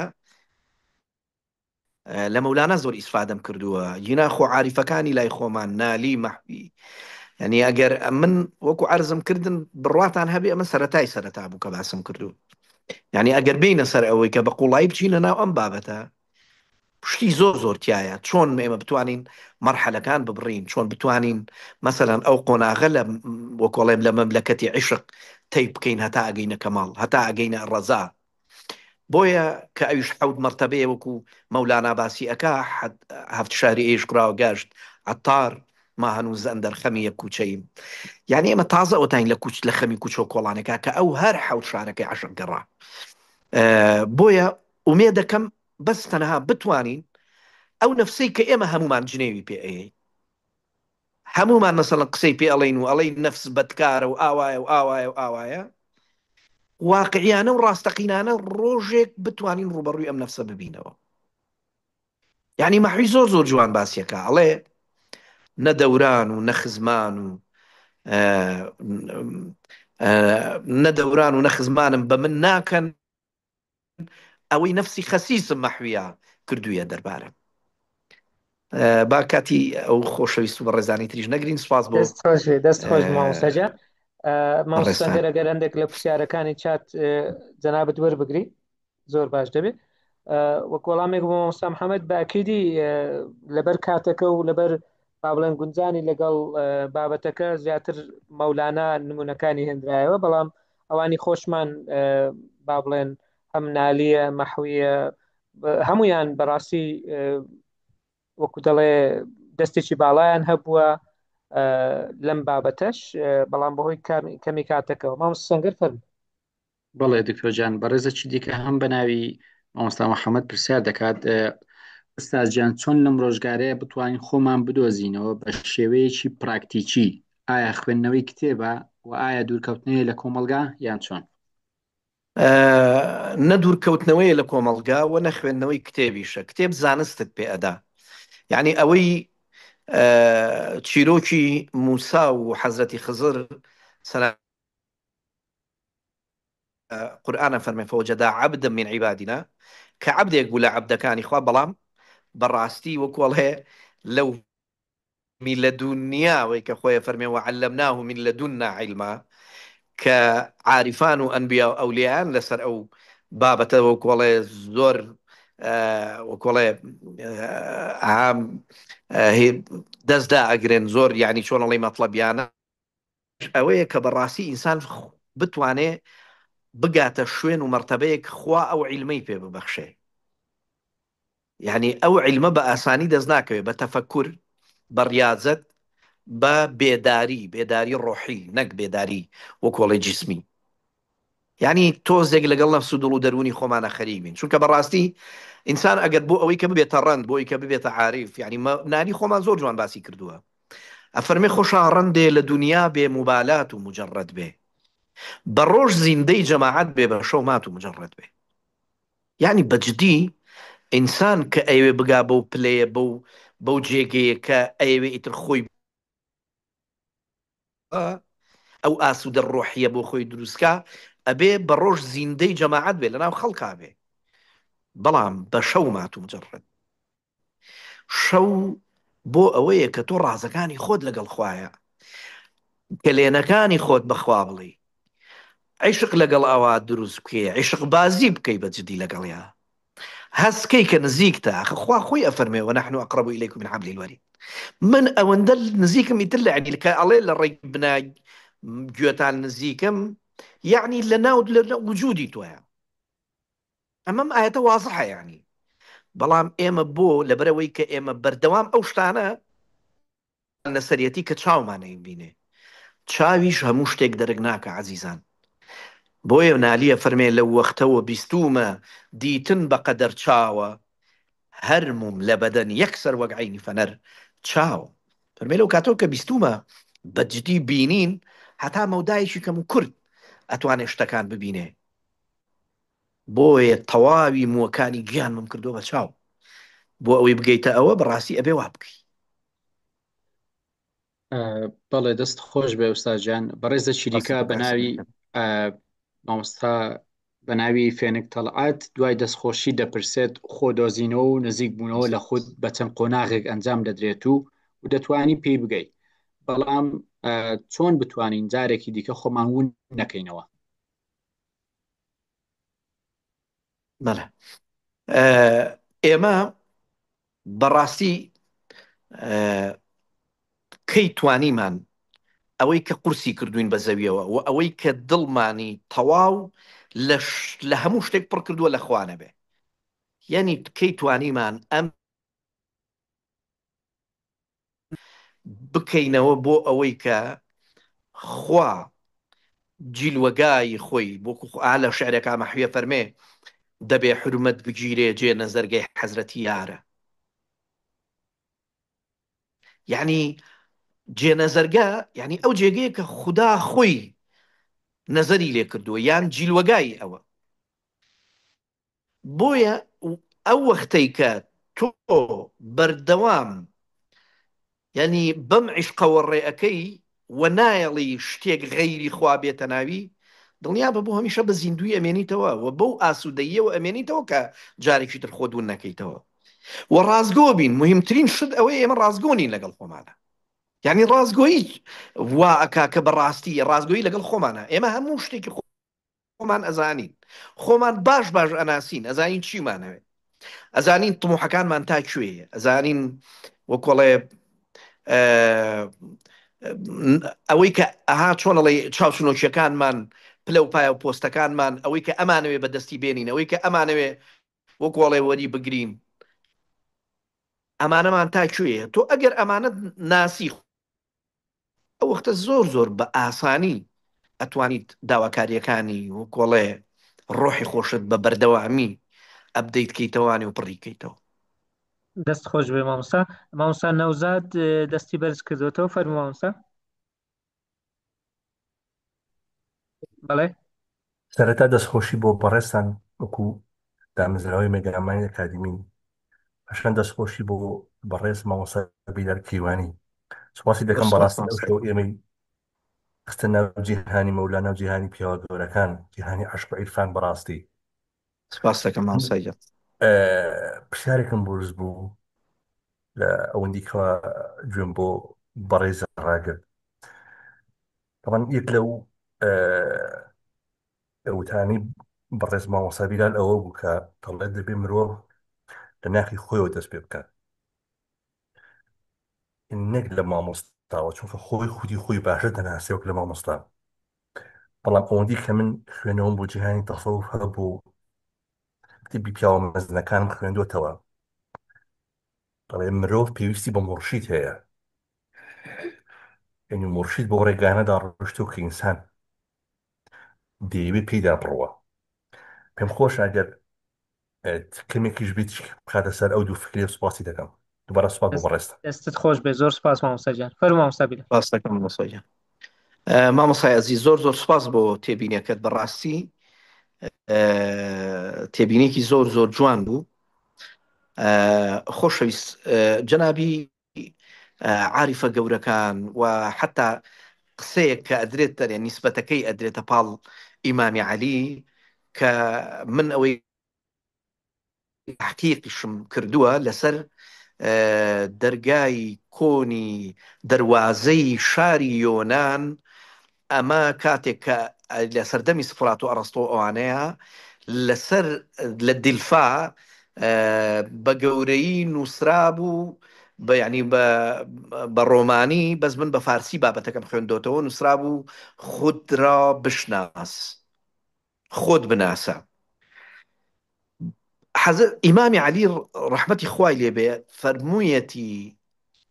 لە مەولانا زۆر ئیسفادەم کردووە، گینا خۆ عاریفەکانی لای خۆمان نالی مەحوی، یعنی ئەگەر من وەکو عەرزم کردن بڕواتان هەبێ ئەمە سەرەتای سەرەتا بوو کە باسم کردو، یعنی ئەگەر بینە سەر ئەوەی کە بە قوڵایی بچینە ناو ئەم بابەتە شتی زۆر زۆر تایە، چۆن ئێمە بتوانین مەرحەلەکان ببڕین، چۆن بتوانین مەسەلەن ئەو قۆناغە لە وەکۆڵێم لە مەملەکەتی عیشق تەی بکەین هەتا ئەگەینە کەماڵ، هەتا ئەگەینە ڕەزا. بۆیە کە ئەویش حەوت مەرتەبەیە وەکو مەولانا باسی ئەکا، هەفت شاری ئەیش کراوە گەشت عەتار ما هەنوز ئەندەر خەمی یەک کوچەیم. یعنی ئێمە تازە ئەوتاین لە کوچ لە خەمی کوچە و کۆڵانێکا کە ئەو هەر حەوت شارەکەی عەشق گەڕا. بۆیە ئومێدەکەم بەس تەنها بتوانین ئەو نەفسەی کە ئێمە هەمومان جنێوی پێ ئەیەین، هەمومان مەسەڵەن قسەی پێ ئەڵێین و ئەڵێین نەفس بەدکارە و ئاوایە و ئاوایە و ئاوایە، واقعیانە و ڕاستەقینانە ڕۆژێک بتوانین ڕوبەڕووی ئەم نەفسە ببینەوە. یعنی مەحوی زۆر زۆر جوان باسیەکە، ئەڵێ نە دەوران و نە خزمان و نە دەوران و نە خزمانم بە من ناکەن ئەوەی نەفسی خەسیسم مەحویە کردوویە دەربارەم. با کاتی ئەو خۆشەویست و بەڕێزانی تریش نەگرین. سوپاس بۆ دەست خۆش بێ، دەست خۆش مامۆستا گیان. مامۆستا بەڕێزتان. سەنگەر ئەگەر هەندێک لە پرسیارەکانی چات جەنابت وەربگری زۆر باش دەبێت وەک وەڵامێک بۆ مامۆستا محەممەد باکیدی لەبەر کاتەکە و لەبەر با بڵێن گونجانی لەگەڵ بابەتەکە زیاتر مەولانا نمونەکانی هێنرایەوە بەڵام ئەوانی خۆشمان با بڵێن هەم نالیە مەحویە هەمویان بەڕاستی وەکو دەڵێ دەستێکی باڵایان هەبووە لەم بابەتەش بەڵام بەهۆی کەمی کاتەکەەوە مامۆستا سەنگەر فەرموو. بەڵێ دکتۆر جان بەڕێزەکی دیکە هەم بە ناوی مامۆستا محەممەد پرسیار دەکات ئوستاز گیان چۆن لەم ڕۆژگارەیە بتوانین خۆمان بدۆزینەوە بە شێوەیەکی پراکتیکی ئایا خوێندنەوەی کتێبە و ئایا دوورکەوتنەیە لە کۆمەڵگا یان چۆن؟ نە دوورکەوتنەوەیە لە کۆمەڵگا و نە خوێندنەوەی کتێبیشە کتێب زانستت پێ ئەدا یعنی ئەوەی چیرۆکی موسا و حەزرەتی خزر سەلام قورئان ئەفەرمێ فوجدا عبدا من عبادنا کە عەبدێک بوو لە عەبدەکانی خوا بەڵام بەڕاستی وەکو ئەڵێ لەو من لدنیا ئەوەی کە خۆی ئەفەرمێ وعلمناه من لدنا علما کە عارفان و ئەنبیا و ئەولیایان لەسەر ئەو بابەتە وەکو ئەڵێ زۆر وەکو ئەڵێ دەستدا ئەگرن زۆر یعنی چۆن ئەڵێ مەطلبیانە ئەوەیە کە بەڕاستی ئینسان بتوانێ بگاتە شوێن و مەرتەبەیەک خوا ئەو عیلمەی پێ ببەخشێ یعنی ئەو عیلمە بە ئاسانی دەست ناکەوێ بە تەفەکور بە ڕیازەت بە بێداری بێداری ڕۆحی نەک بێداری وەکۆڵی جیسمی یعنی تۆزێک لەگەڵ نەفس و دڵ و دەروونی خۆمانە خەریک بین چونکە بەڕاستی ئینسان ئەگەر بۆ ئەوەی کە ببێتە ڕەند بۆ ئەوی کە ببێتە عاریف یعنی نانی خۆمان زۆر جوان باسی کردووە ئەفەرمێ خۆشا ڕەندێ لە دونیا بێ موبالات و موجەڕەد بێ بە ڕۆژ زیندەی جەماعەت بێ بە شەو مات و موجەڕەد بێ یانی بە جدی ئینسان کە ئەیەوێ بگا بەو پلەیە بەو بەو جێگەیە کە ئەیەوێ ئیتر خۆی ئەو ئاسوودە ڕۆحیە بۆ خۆی دروستکا ئەبێ بە ڕۆژ زیندەی جەماعەت بێ لەناو خەڵکا بێ بەڵام بە شەو مات و مجرد شەو بۆ ئەوەیە کە تۆ ڕازەکانی خۆت لەگەڵ خوایە کەلێنەکانی خۆت بەخوا بڵێی عیشق لەگەڵ ئەوا دروست بکەی عیشق بازی بکەی بە جدی لەگەڵیا هەست کەی کە نزیکتە ئاخە خوا خۆی ئەفەرمێ ونحن اقرب الیکم من حبل الورید من ئەوەندە نزیکم ئیتر لە عەنی کە ئەڵێ لە ڕێی بنا گوێتان نزیکم یعنی لە ناو لە وجودی تۆیە ئەمەم ئایەتە وازحە یعنی بەڵام ئێمە بۆ لەبەرەوەی کە ئێمە بەردەوام ئەو شتانە لەسەریەتی کە چاومان ئەیبینێ چاویش هەموو شتێک دەرک ناکا عەزیزان بۆیە نالی ئەفەرمێ لەو وەختەوە بیستوومە دیتن بە قەدەر چاوە هەرمووم لە بەدەن یەکسەر وەک عەینی فەنەر چاوە فەرمێ لەو کاتەوە کە بیستوومە بە جدی بینین هەتا مەودایەکی کەم و کورت ئەتوانێ شتەکان ببینێ بۆیە تەواوی مووەکانی گیانمم کردووە بە چاو بۆ ئەوەی بگەیتە ئەوە بەڕاستی ئەبێ وا بکەی. بەڵێ دەست خۆش بێ ئوستاز گیان بەڕێزە چیریکا بە ناوی مامۆستا بە ناوی فێنک تەڵعەت دوای دەستخۆشی دەپرسێت خۆ دۆزینەوە و نزیک بوونەوە لە خود بە چەند قۆناغێک ئەنجام دەدرێت و و دەتوانی پێی بگەی بەڵام چۆن بتوانین جارێکی دیکە خۆمان ون نەکەینەوە؟ بەڵێ ئێمە بەڕاستی کەی توانیمان ئەوەی کە قورسی کردوین بە زەویەوە و ئەوەی کە دڵمانی تەواو لە هەموو شتێک پڕ کردووە لە خوا نەبێ یعنی کەی توانیمان ئەم بکەینەوە بۆ ئەوەی کە خوا جیلوەگای خۆی وەکو ئا لە شعرێکا مەحویە فەرمێ دەبێ حورمەت بگیرێ جێ نەزەرگەی حەزرەتی یارە یعنی جێ نەزەرگە یعنی ئەو جێگەیە کە خودا خۆی نەزەری لێ کردووە یان جیلوەگای ئەوە بۆیە ئەو وەختەی کە تۆ بەردەوام یانی بەم عیشقەوە ڕێ ئەکەی و نایەڵی شتێک غەیری خوا بێتە ناوی، دڵنیابە بۆ هەمیشە بە زیندووی ئەمێنیتەوە و بەو ئاسوودەییەوە ئەمێنیتەوە کە جارێکی تر خۆت ون نەکەیتەوە. وە ڕاستگۆ بین، موهیمترین شت ئەوەیە ئێمە ڕاستگۆ نین لەگەڵ خۆمانا. یعنی ڕاستگۆیی وا ئەکا کە بەڕاستی ڕاستگۆیی لەگەڵ خۆمانە ئێمە هەموو شتێکی خۆمان ئەزانین خۆمان باش باش ئەناسین ئەزانین چیمانەوێ ئەزانین تموحەکانمان تا کوێیە ئەزانین وەکۆڵێ ئەوەی کە ئەها چۆن ئەڵێ چاوچنۆکیەکانمان پلە و پایە و پۆستەکانمان ئەوەی کە ئەمانەوێ بەدەستی بێنین ئەوەی کە ئەمانەوێ وەکۆڵێ وەری بگرین ئەمانەمان تا کوێیە تۆ ئەگەر ئەمانەت ناسی ئەو وەختە زۆر زۆر بە ئاسانی ئەتوانیت داواکاریەکانی وکۆڵێ ڕۆحی خۆشت بە بەردەوامی ئەپدەیت کەیتەوانی و پڕی کەیتەوە. دەست خۆش بێ مامۆستا. مامۆستا نەوزاد دەستی بەرز کردوێتەوە فەرموو مامۆستا. بەڵێ. سەرەتا دەستخۆشی بۆ بەڕێزتان وەکو دامەزراوەی مێگامایند ئەکادیمی، پاشان دەستخۆشی بۆ بەڕێز مامۆستا بیلال کەیوانی. سوپاسی زۆر دەکەم سوپاس بەڕاستی ئەو مامۆستا. شەو ئێمەی خستە ناو جیهانی مەولانا و جیهانی پیاوە گەورەکان، جیهانی عەشق و عیرفان بەڕاستی. سوپاس دەکەم مامۆستا گیان. پرسیارێکم بۆ دروست بوو لە ئەوەندی کەوا گوێم بۆ بەڕێز ڕاگرت. تەبعەن یەک لەو وتانەی بەڕێز مامۆستا بیلال ئەوە بوو کە دەڵێت دەبێ مرۆڤ لە ناخی خۆیەوە دەست پێ بکات نەک لە مامۆستاوە چونکە خۆی خودی خۆی باشە دەناسێ وەک لە مامۆستا بەڵام ئەوەندی کە من خوێنەوەم بۆ جیهانی تەسەوف هەبوو کتێبی پیاوە مەزنەکانم خوێندوەتەوە دەڵێ مرۆڤ پێویستی بە مورشید هەیە یعنی مورشید بۆ ڕێگانەدا ڕۆشتوو کە ئینسان دەیەوێت پێیدا بڕوا. پێم خۆشە ئەگەر کەمێکیش بێت بخاتە سەر ئەو دوو فکرەیە سوپاسی دەکەم. دووبارە سوپاس بۆ بەڕێزتان. دەستت خۆش بێت زۆر سپاس مامۆستا گیان. فەرموو مامۆستا بیلال. سپاس دەکەم مامۆستا گیان. مامۆستای ئەزیز زۆر زۆر سپاس بۆ تێبینیەکەت بەڕاستی تێبینێکی زۆر زۆر جوان بوو. خۆشەویست جەنابی عاریفە گەورەکان و حەتا قسەیەک کە ئەدرێتە نیسبەتەکەی ئەدرێتە پاڵ ئیمامی عەلی کە من ئەوەی تحقیقیشم کردووە لەسەر دەرگای کۆنی دەروازەی شاری یۆنان ئەمە کاتێک کە لە سەردەمی سقرات و ئەڕستۆ ئەوانەیە لەسەر لە دیلفا بە گەورەیی نووسرابوو بە یعنی بە بە ڕۆمانی بەس من بە فارسی بابەتەکەم خوێندۆتەوە نووسرابوو خود را بشناس خۆت بناسە حەزر ئیمامی عەلی ڕەحمەتی خوای لێ بێ فەرموویەتی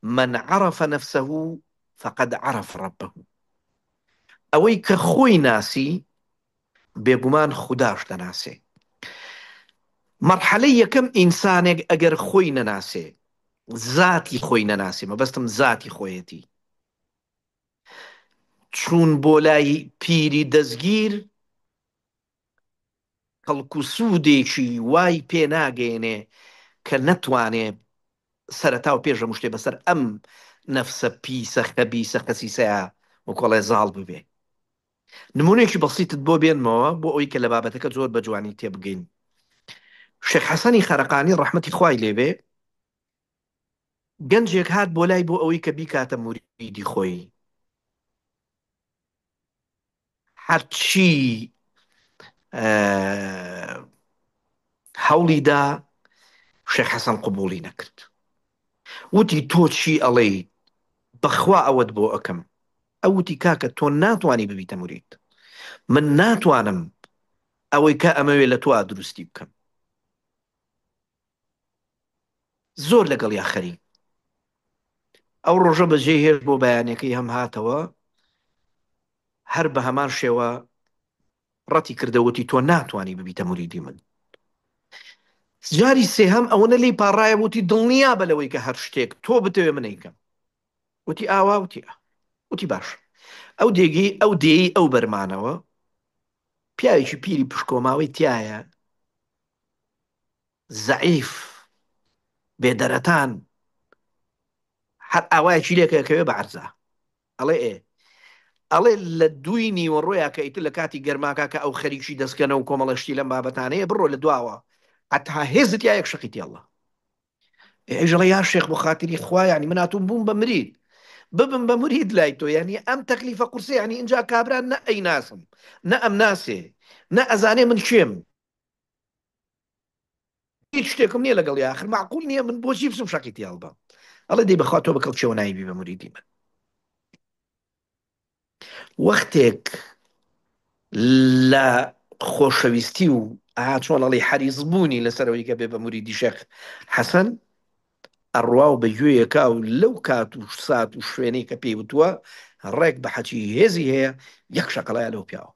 من عرف نفسه فقد عرف ربه ئەوەی کە خۆی ناسی بێگومان خوداش دەناسێ مەرحەلەی یەکەم ئینسانێک ئەگەر خۆی نەناسێ زاتی خۆی نەناسێ مەبەستم زاتی خۆیەتی چوون بۆ لای پیری دەستگیر کەڵک و سوودێکی وای پێ ناگەیەنێ کە نەتوانێ سەرەتا و پێش هەموو شتێ بەسەر ئەم نەفسە پیسە خەبیسە خەسیسەیا وەکۆڵێ زاڵ ببێ. نموونەیەکی بەسیتت بۆ بێنمەوە بۆ ئەوەی کە لە بابەتەکە زۆر بە جوانی تێبگەین. شێخ حەسەنی خەرەقانی ڕەحمەتی خوای لێ بێ گەنجێک هات بۆ لای بۆ ئەوەی کە بیکاتە موریدی خۆی. هەرچی هەوڵی دا شێخ حەسەن قبوڵی نەکرد وتی تۆ چی ئەڵێی بەخوا ئەوەت بۆ ئەکەم ئەو وتی کاکە تۆ ناتوانی ببیتە مورید من ناتوانم ئەوەی کە ئەمەوێ لە تۆ دروستی بکەم زۆر لەگەڵیا خەریک ئەو ڕۆژە بەجێی هێشت بۆ بەیانەکەی هەم هاتەوە هەر بە هەمان شێوە ڕەتی کردە وتی تۆ ناتوانی ببیتە موریدی من جاری سێهەم ئەوەنە لێی پاڕایە وتی دڵنیا بە لەوەی کە هەر شتێک تۆ بتەوێ من ئەیکەم وتی ئاوا وتی ئا وتی باش ئەو دێگەی ئەو دێی ئەو بەرمانەوە پیاوێکی پیری پشکۆماوەی تایە زەعیف بێدەرەتان هەر ئاوایەکی لێکە کەوێ بە عەرزا ئەڵێ ئێ ئەڵێ لە دووی نیوەڕۆیا کە ئیتر لە کاتی گەرماکە کە ئەو خەریکی دەستکەنە و کۆمەڵە شتی لەم بابەتانەیە بڕۆ لە دواوە هەتا هێزت یا یەک شەقی تێڵە ئێژەڵە یا شێخ بۆ خاتری خوا یعنی من هاتووم بووم بە مرید. ببم بە مرید لای تۆ یعنی ئەم تەکلیفە قورسە یعنی اینجا کابرا نە ئەیناسم نە ئەمناسێ نە ئەزانێ من کێم هیچ شتێکم نییە لەگەڵ یاخر معقول نییە من بۆچی بچم شەقی تیاڵبم ئەڵێ دەی بەخوا تۆ بە کەڵکیەوە نایبی بە مریدی من وەختێک لە خۆشەویستی و ئاها چۆن ئەڵێی حەریس بوونی لەسەر ئەوەی کە بێ بە موریدی شێخ حەسەن ئەڕوا و بە گوێیەکا و لەو کات و سات و شوێنەی کە پێی وتووە ڕێک بە حەچی هێزی هەیە یەک شەقەڵەیە لەو پیاوە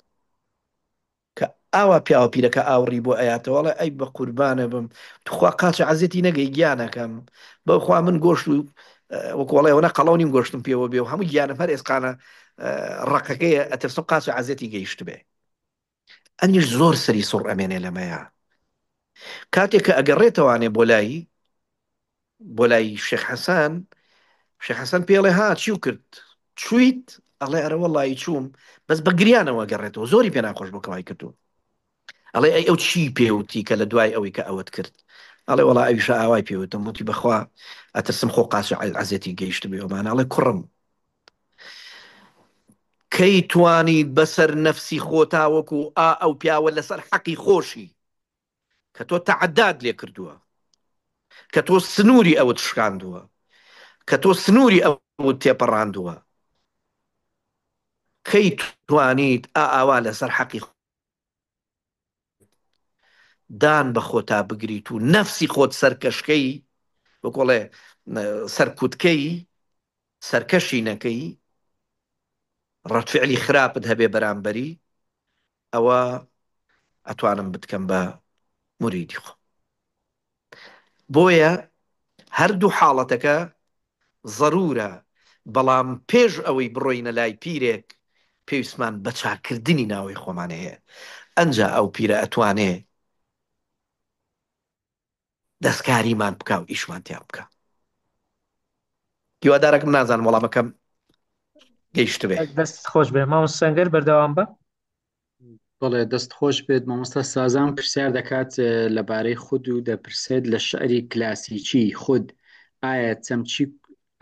کە ئاوا پیاوە پیرەکە ئاوڕی بۆ ئەیاتەوە ئەڵێ ئەی بە قوربانە بم توخوا قاچە عەزێتی نەگەی گیانەکەم بەخوا من گۆشت و وەکو ئەڵێ ئەوەنە قەڵەو نیم گۆشتم پێوە بێ و هەموو گیانم هەر ئێسقانە ڕەقەکەیە ئەترسم قاچە عەزێتی گەیشتبێ ئەنیش زۆر سەری سوڕ ئەمێنێ لەمەیە کاتێک کە ئەگەڕێتەوانێ بۆ لای بۆ لای شێخ حەسەن شێخ حەسەن پێڵێ ها چیو کرد چویت ئەڵێ ئەرە وەڵی چووم بەس بە گریانەوە گەڕێتەوە زۆری پێ ناخۆش بۆ کەوای کردو ئەڵێ ئەی ئەو چی پێوتی کە لە دوای ئەوەی کە ئەوەت کرد ئەڵێ وەڵا ئەویشە ئاوای پێوتم وتی بەخوا ئەترسم خۆ قاچ عەزێتی گەیشت بێ ئەومانە ئەڵێ کوڕم کەی توانیت بەسەر نەفسی خۆتا وەکو ئا ئەو پیاوە لەسەر حەقی خۆشی کە تۆ تەعەدات لێ کردووە، کە تۆ سنووری ئەوت شکاندووە، کە تۆ سنووری ئەوت تێپەڕاندووە، کەی توانیت ئا ئاوا لەسەر حەقی دان بە خۆتا بگریت و نەفسی خۆت سەرکەشکەی وەکۆڵێ سەرکوتکەی سەرکەشی نەکەی ڕەتفعلی خراپت هەبێ بەرامبەری ئەوە ئەتوانم بتکەم بە موریدی خۆم بۆیە هەردوو حاڵەتەکە زەرورە بەڵام پێش ئەوەی بڕۆینە لای پیرێک پێویستمان بە چاکردنی ناوەی خۆمان هەیە ئەنجا ئەو پیرە ئەتوانێ دەستکاریمان بکا و ئیشمان تیا بکا هیوادارەکەم نازانم وەڵامەکەم گەیشتبێ. دەست خۆش بێ مامۆستا سەنگەر بەردەوام بە. بەڵێ دەست خۆش بێت مامۆستا سازان پرسیار دەکات لەبارەی خود و دەپرسێت لە شعری کلاسیکی خود ئایا چەمچی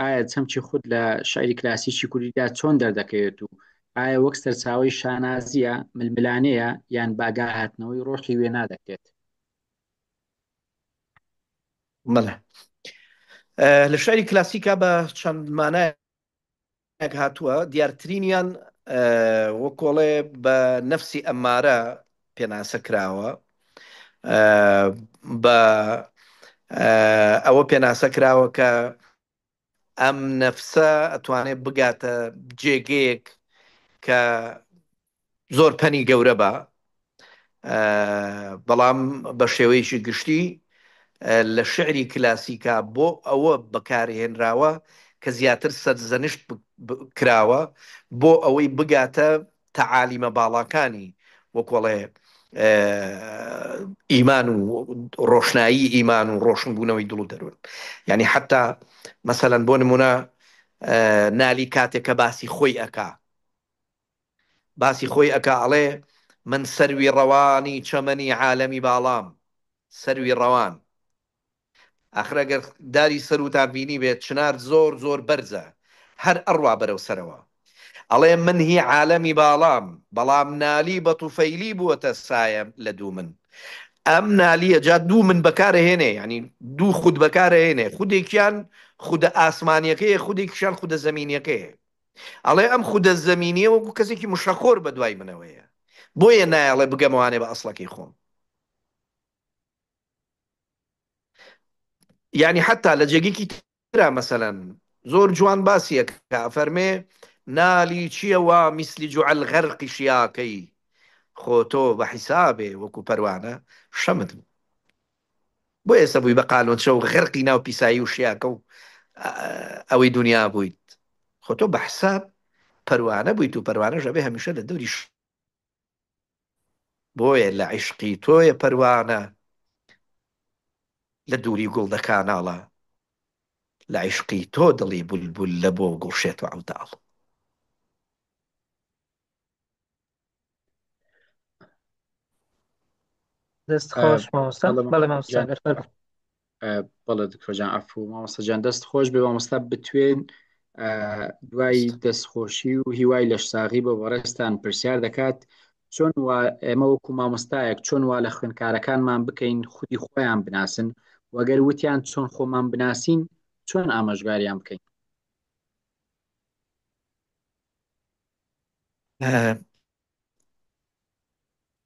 ئایا چەمکی خود لە شعری کلاسیکی کوردیدا چۆن دەردەکەوێت و ئایا وەک سەرچاوەی شانازیە ململانێیە یان باگاهاتنەوەی ڕۆحی وێنا دەکرێت؟ بەڵێ لە شعری کلاسیکا بە چەند مانایەک هاتووە دیارترینیان وەکۆڵێ بە نەفسی ئەمارە پێناسە کراوە بە ئەوە پێناسە کراوە کە ئەم نەفسە ئەتوانێت بگاتە جێگەیەک کە زۆر پەنی گەورە بە بەڵام بە شێوەیەکی گشتی لە شعری کلاسیکا بۆ ئەوە بەکارهێنراوە کە زیاتر سەرزەنشت کراوە بۆ ئەوەی بگاتە تەعالیمە باڵاکانی وەکۆڵێ ئیمان و ڕۆشنایی ئیمان و ڕۆشنبوونەوەی دڵ و دەروون یعنی حتا مەسەلەن بۆ نمونە نالی کاتێک کە باسی خۆی ئەکا باسی خۆی ئەکا ئەڵێ من سەروی ڕەوانی چەمەنی عالەمی باڵام سەروی ڕەوان ئاخر ئەگەر داری سەروتان بینیبێت چنار زۆر زۆر بەرزە هەر ئەڕوا بەرەو سەرەوە ئەڵێ من هی عالەمی باڵام بەڵام نالی بە توفەیلی بووەتە سایە لە دوو من ئەم نالیە جا دوو من بەکارەهێنێ یعنی دوو خود بەکارەهێنێ خودێکیان خودە ئاسمانیەکەیە خودێکیشان خودە زەمینیەکەیە ئەڵێ ئەم خودە زەمینیە وەکو کەسێکی مشەخۆر بە دوای منەوەیە بۆیە نایەڵێ بگەمەوانێ بە ئەسڵەکەی خۆم یعنی حتا لە جێگەیەکی ترا مەسەلەن زۆر جوان باسی ئەکا ئەفەرمێ نالی چیە وا میسلی جوعل غەرقی شیاکەی خۆ تۆ بە حیسابێ وەکو پەروانە شەمت بوو بۆ ئێستا بووی بە قالۆنچە و غەرقی ناو پیسایی و شیاکە و ئەوەی دنیا بوویت خۆ تۆ بە حساب پەروانە بوویت و پەروانەش ئەبێ هەمیشە لە دەوری بۆیە لە عیشقی تۆیە پەروانە لە دووری گوڵ دەکا ناڵە لە عیشقی تۆ دڵی بولبول لە بۆ گوڵ شێت و عەوداڵ. دەست خۆش مامۆستا بەڵێ مامۆستا بەڵێ دکتۆر جان عەفو مامۆستا جان دەست خۆش بێ مامۆستا بتوێن. دوای دەستخۆشی و هیوای لەشساغی بۆ بەڕێزتان پرسیار دەکات چۆن وا ئێمە وەکو مامۆستایەک چۆن وا لە خوێندکارەکانمان بکەین خودی خۆیان بناسن وەگەر وتیان چۆن خۆمان بناسین چۆن ئامۆژگاریان بکەین؟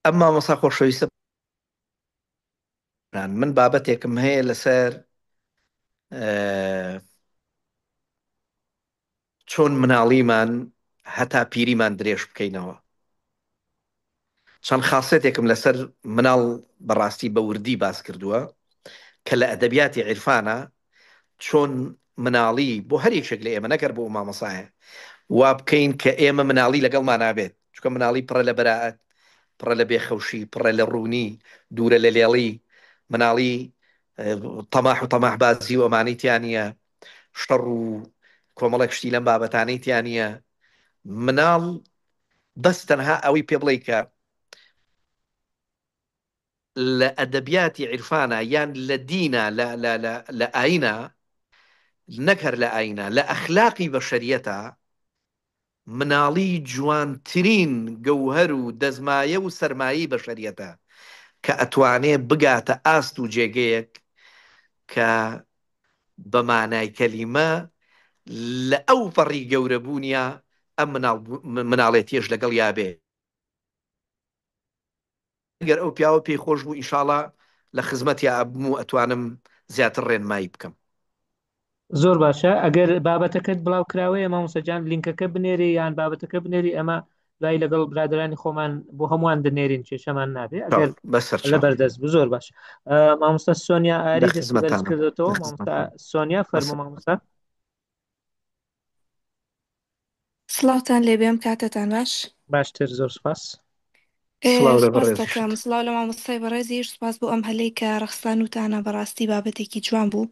ئەم مامۆستا خۆشەویستە من بابەتێکم هەیە لەسەر چۆن مناڵیمان هەتا پیریمان درێژ بکەینەوە چەند خاصێتێکم لەسەر مناڵ بەڕاستی بە وردی باس کردووە کە لە ئەدەبیاتی عیرفانە چۆن مناڵی بۆ هەر یەکێک لە ئێمە نەکەر بۆ مامۆسایە وا بکەین کە ئێمە مناڵی لەگەڵمان نابێت چونکە مناڵی پڕە لە بەرائەت پڕە لە بێخەوشی پڕە لە ڕوونی دوورە لە لێڵی مناڵی تەماح و تەماحبازی و ئەمانەی تیا نییە شەڕ و کۆمەڵێک شتی لەم بابەتانەی تیا نییە مناڵ بەس تەنها ئەوەی پێ بڵێ کە لە ئەدەبیاتی عیرفانا یان لە دینا لە لە لە لە ئاینا نەک هەر لە ئاینا لە ئەخلاقی بەشەریەتا مناڵی جوانترین گەوهەر و دەستمایە و سەرمایەی بەشەریەتە کە ئەتوانێ بگاتە ئاست و جێگەیەک کە بە مانای کەلیمە لە ئەوپەڕی گەورەبوونیا ئەم مناڵ مناڵێتیەش لەگەڵیا بێ. گەر ئەو پیاوە پێی خۆش بوو ئینشاڵا لە خزمەتیا ئەبم و ئەتوانم زیاتر ڕێنمایی بکەم. زۆر باشە ئەگەر بابەتەکەت بڵاو کراوەیە مامۆستا جان لینکەکە بنێری یان بابەتەکە بنێری ئەمە دوای لەگەڵ برادرانی خۆمان بۆ هەمووان دەنێرین کێشەمان نابێ ئەگەر بەسەر لە بەردەست بوو زۆر باش مامۆستا سۆنیا لە ئاری دەستی بەرز خزمەتانم کردێتەوە لە مامۆستا خزمەتانم سۆنیا فەرمو بەسەر مامۆستا سڵاوتان لێبێ ئەم کاتەتان باش. باشتر زۆر سپاس. سڵاو لە سوپاس بەڕێزیشت. دەکەم سڵاو لە مامۆستای بەڕێزیش سوپاس بۆ ئەم هەلەی کە ڕەخسانوتانە بەڕاستی بابەتێکی جوان بوو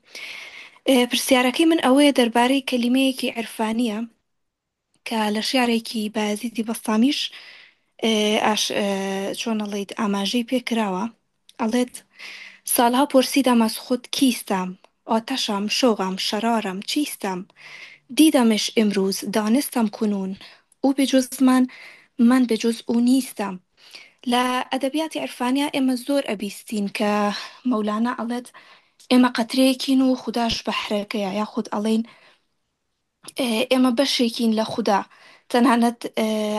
پرسیارەکەی من ئەوەیە دەربارەی کەلیمەیەکی عیرفانیە کە لە شیعرێکی بایەزیدی بەستامیش ئاش چۆن ئەڵێیت ئاماژەی پێ کراوە ئەڵێت سالها پرسیدم از خود کیستم آتشم شوقم شرارم چیستم دیدمش امروز دانستم کنون او به جز من من به جز او نیستم لە ئەدەبیاتی عیرفانیا ئێمە زۆر ئەبیستین کە مەولانا ئەڵێت ئێمە قەترەیەکین و خوداش بەحرەکەیە یاخود ئەڵێین ئێمە بەشێکین لە خودا، تەنانەت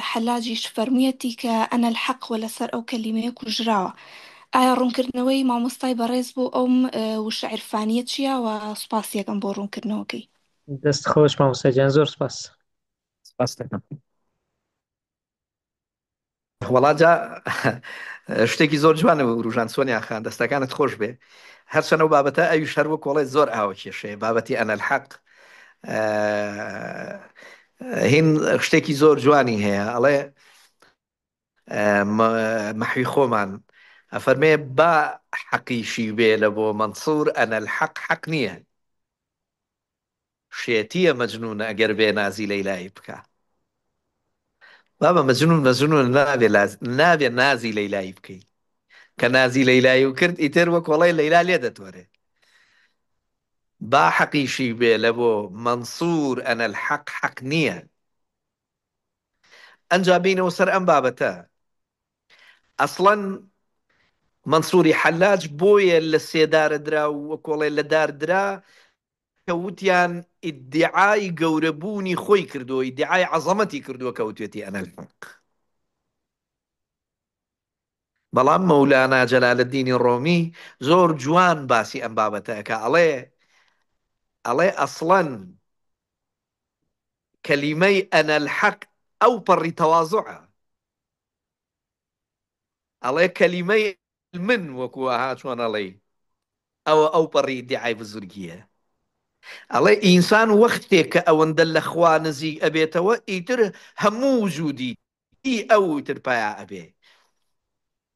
حەلاجیش فەرموویەتی کە انا الحق و لەسەر ئەو کەلیمەیە کوژراوە. ئایا ڕوونکردنەوەی مامۆستای بەڕێز بۆ ئەوم وشە عیرفانییە چییە و سوپاسی ئەکەم بۆ ڕوونکردنەوەکەی. دەست خۆش مامۆستا گیان زۆر سپاس. سپاس دەکەم. وەڵا جا شتێکی زۆر جوانە وروژان سۆنیا خان دەستەکانت خۆش بێ هەرچەنە و بابەتە ئەویش هەر وەک کۆڵێ زۆر ئاوە کێشەیە بابەتی ئەنە الحەق هین شتێکی زۆر جوانی هەیە ئەڵێ مەحوی خۆمان ئەفەرمێ با حەقیشی بێ لە بۆ مەنسوور ئەنە الحەق حەق نییە شێتیە مەجنون ئەگەر بێ نازی لەیلایی بکا. بابە مەجنون مەجنون نابێ لاز نابێ نازی لەیلایی بکەی کە نازی لەیلایی و کرد ئیتر وەک وەڵێ لەیلا لێ دەتۆرێ با حەقیشی بێ لە بۆ مەنسوور ئەنە الحەق حەق نییە ئەنجا بینەوە سەر ئەم بابەتە ئەسڵەن مەنسووری حەلاج بۆیە لە سێدارە درا و وەکۆڵێ لە دار درا کە وتیان ئیدیعای گەورە بوونی خۆی کردووە، ئیدیعای عەزەمەتی کردووە کە وتوێتی انا الحق. بەڵام مەولانا جەلالەدینی ڕۆمی زۆر جوان باسی ئەم بابەتە ئەکا ئەڵێ ئەڵێ ئەسڵەن کەلیمەی انا الحق ئەوپەڕی تەوازوعە. ئەڵێ کەلیمەی من وەکو ئەها چۆن ئەڵێی ئەوە ئەوپەڕی ئیدیعای بزرگیە. ئەڵێ ئینسان وەختێ کە ئەوەندە لە خوا نزیک ئەبێتەوە ئیتر هەموو وجودی هی ئەو ئیتر پیا ئەبێ.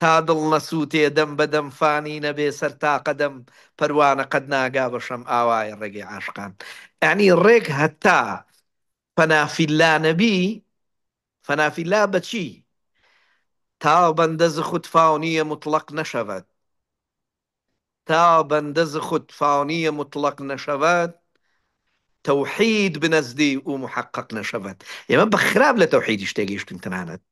تا دڵ نەسووتێ دەم بە دەم فانی نەبێ سەر تا قەدەم پەروانە قەت ناگا بە شەم ئاوایە ڕێگەی عاشقان یانی ڕێک هەتا فەنافیللا نەبی فەنافیللا بە چی؟ تا بەندە ز خود فانیە موتڵەق نەشەڤەد تا بەندە ز خود فانیە موتڵەق نەشەڤەد. تەوحید بنەزدی و محقق نەشەڤەد. ئێمە بە خراپ لە تەوحیدیش تێگەیشتوین تەنانەت.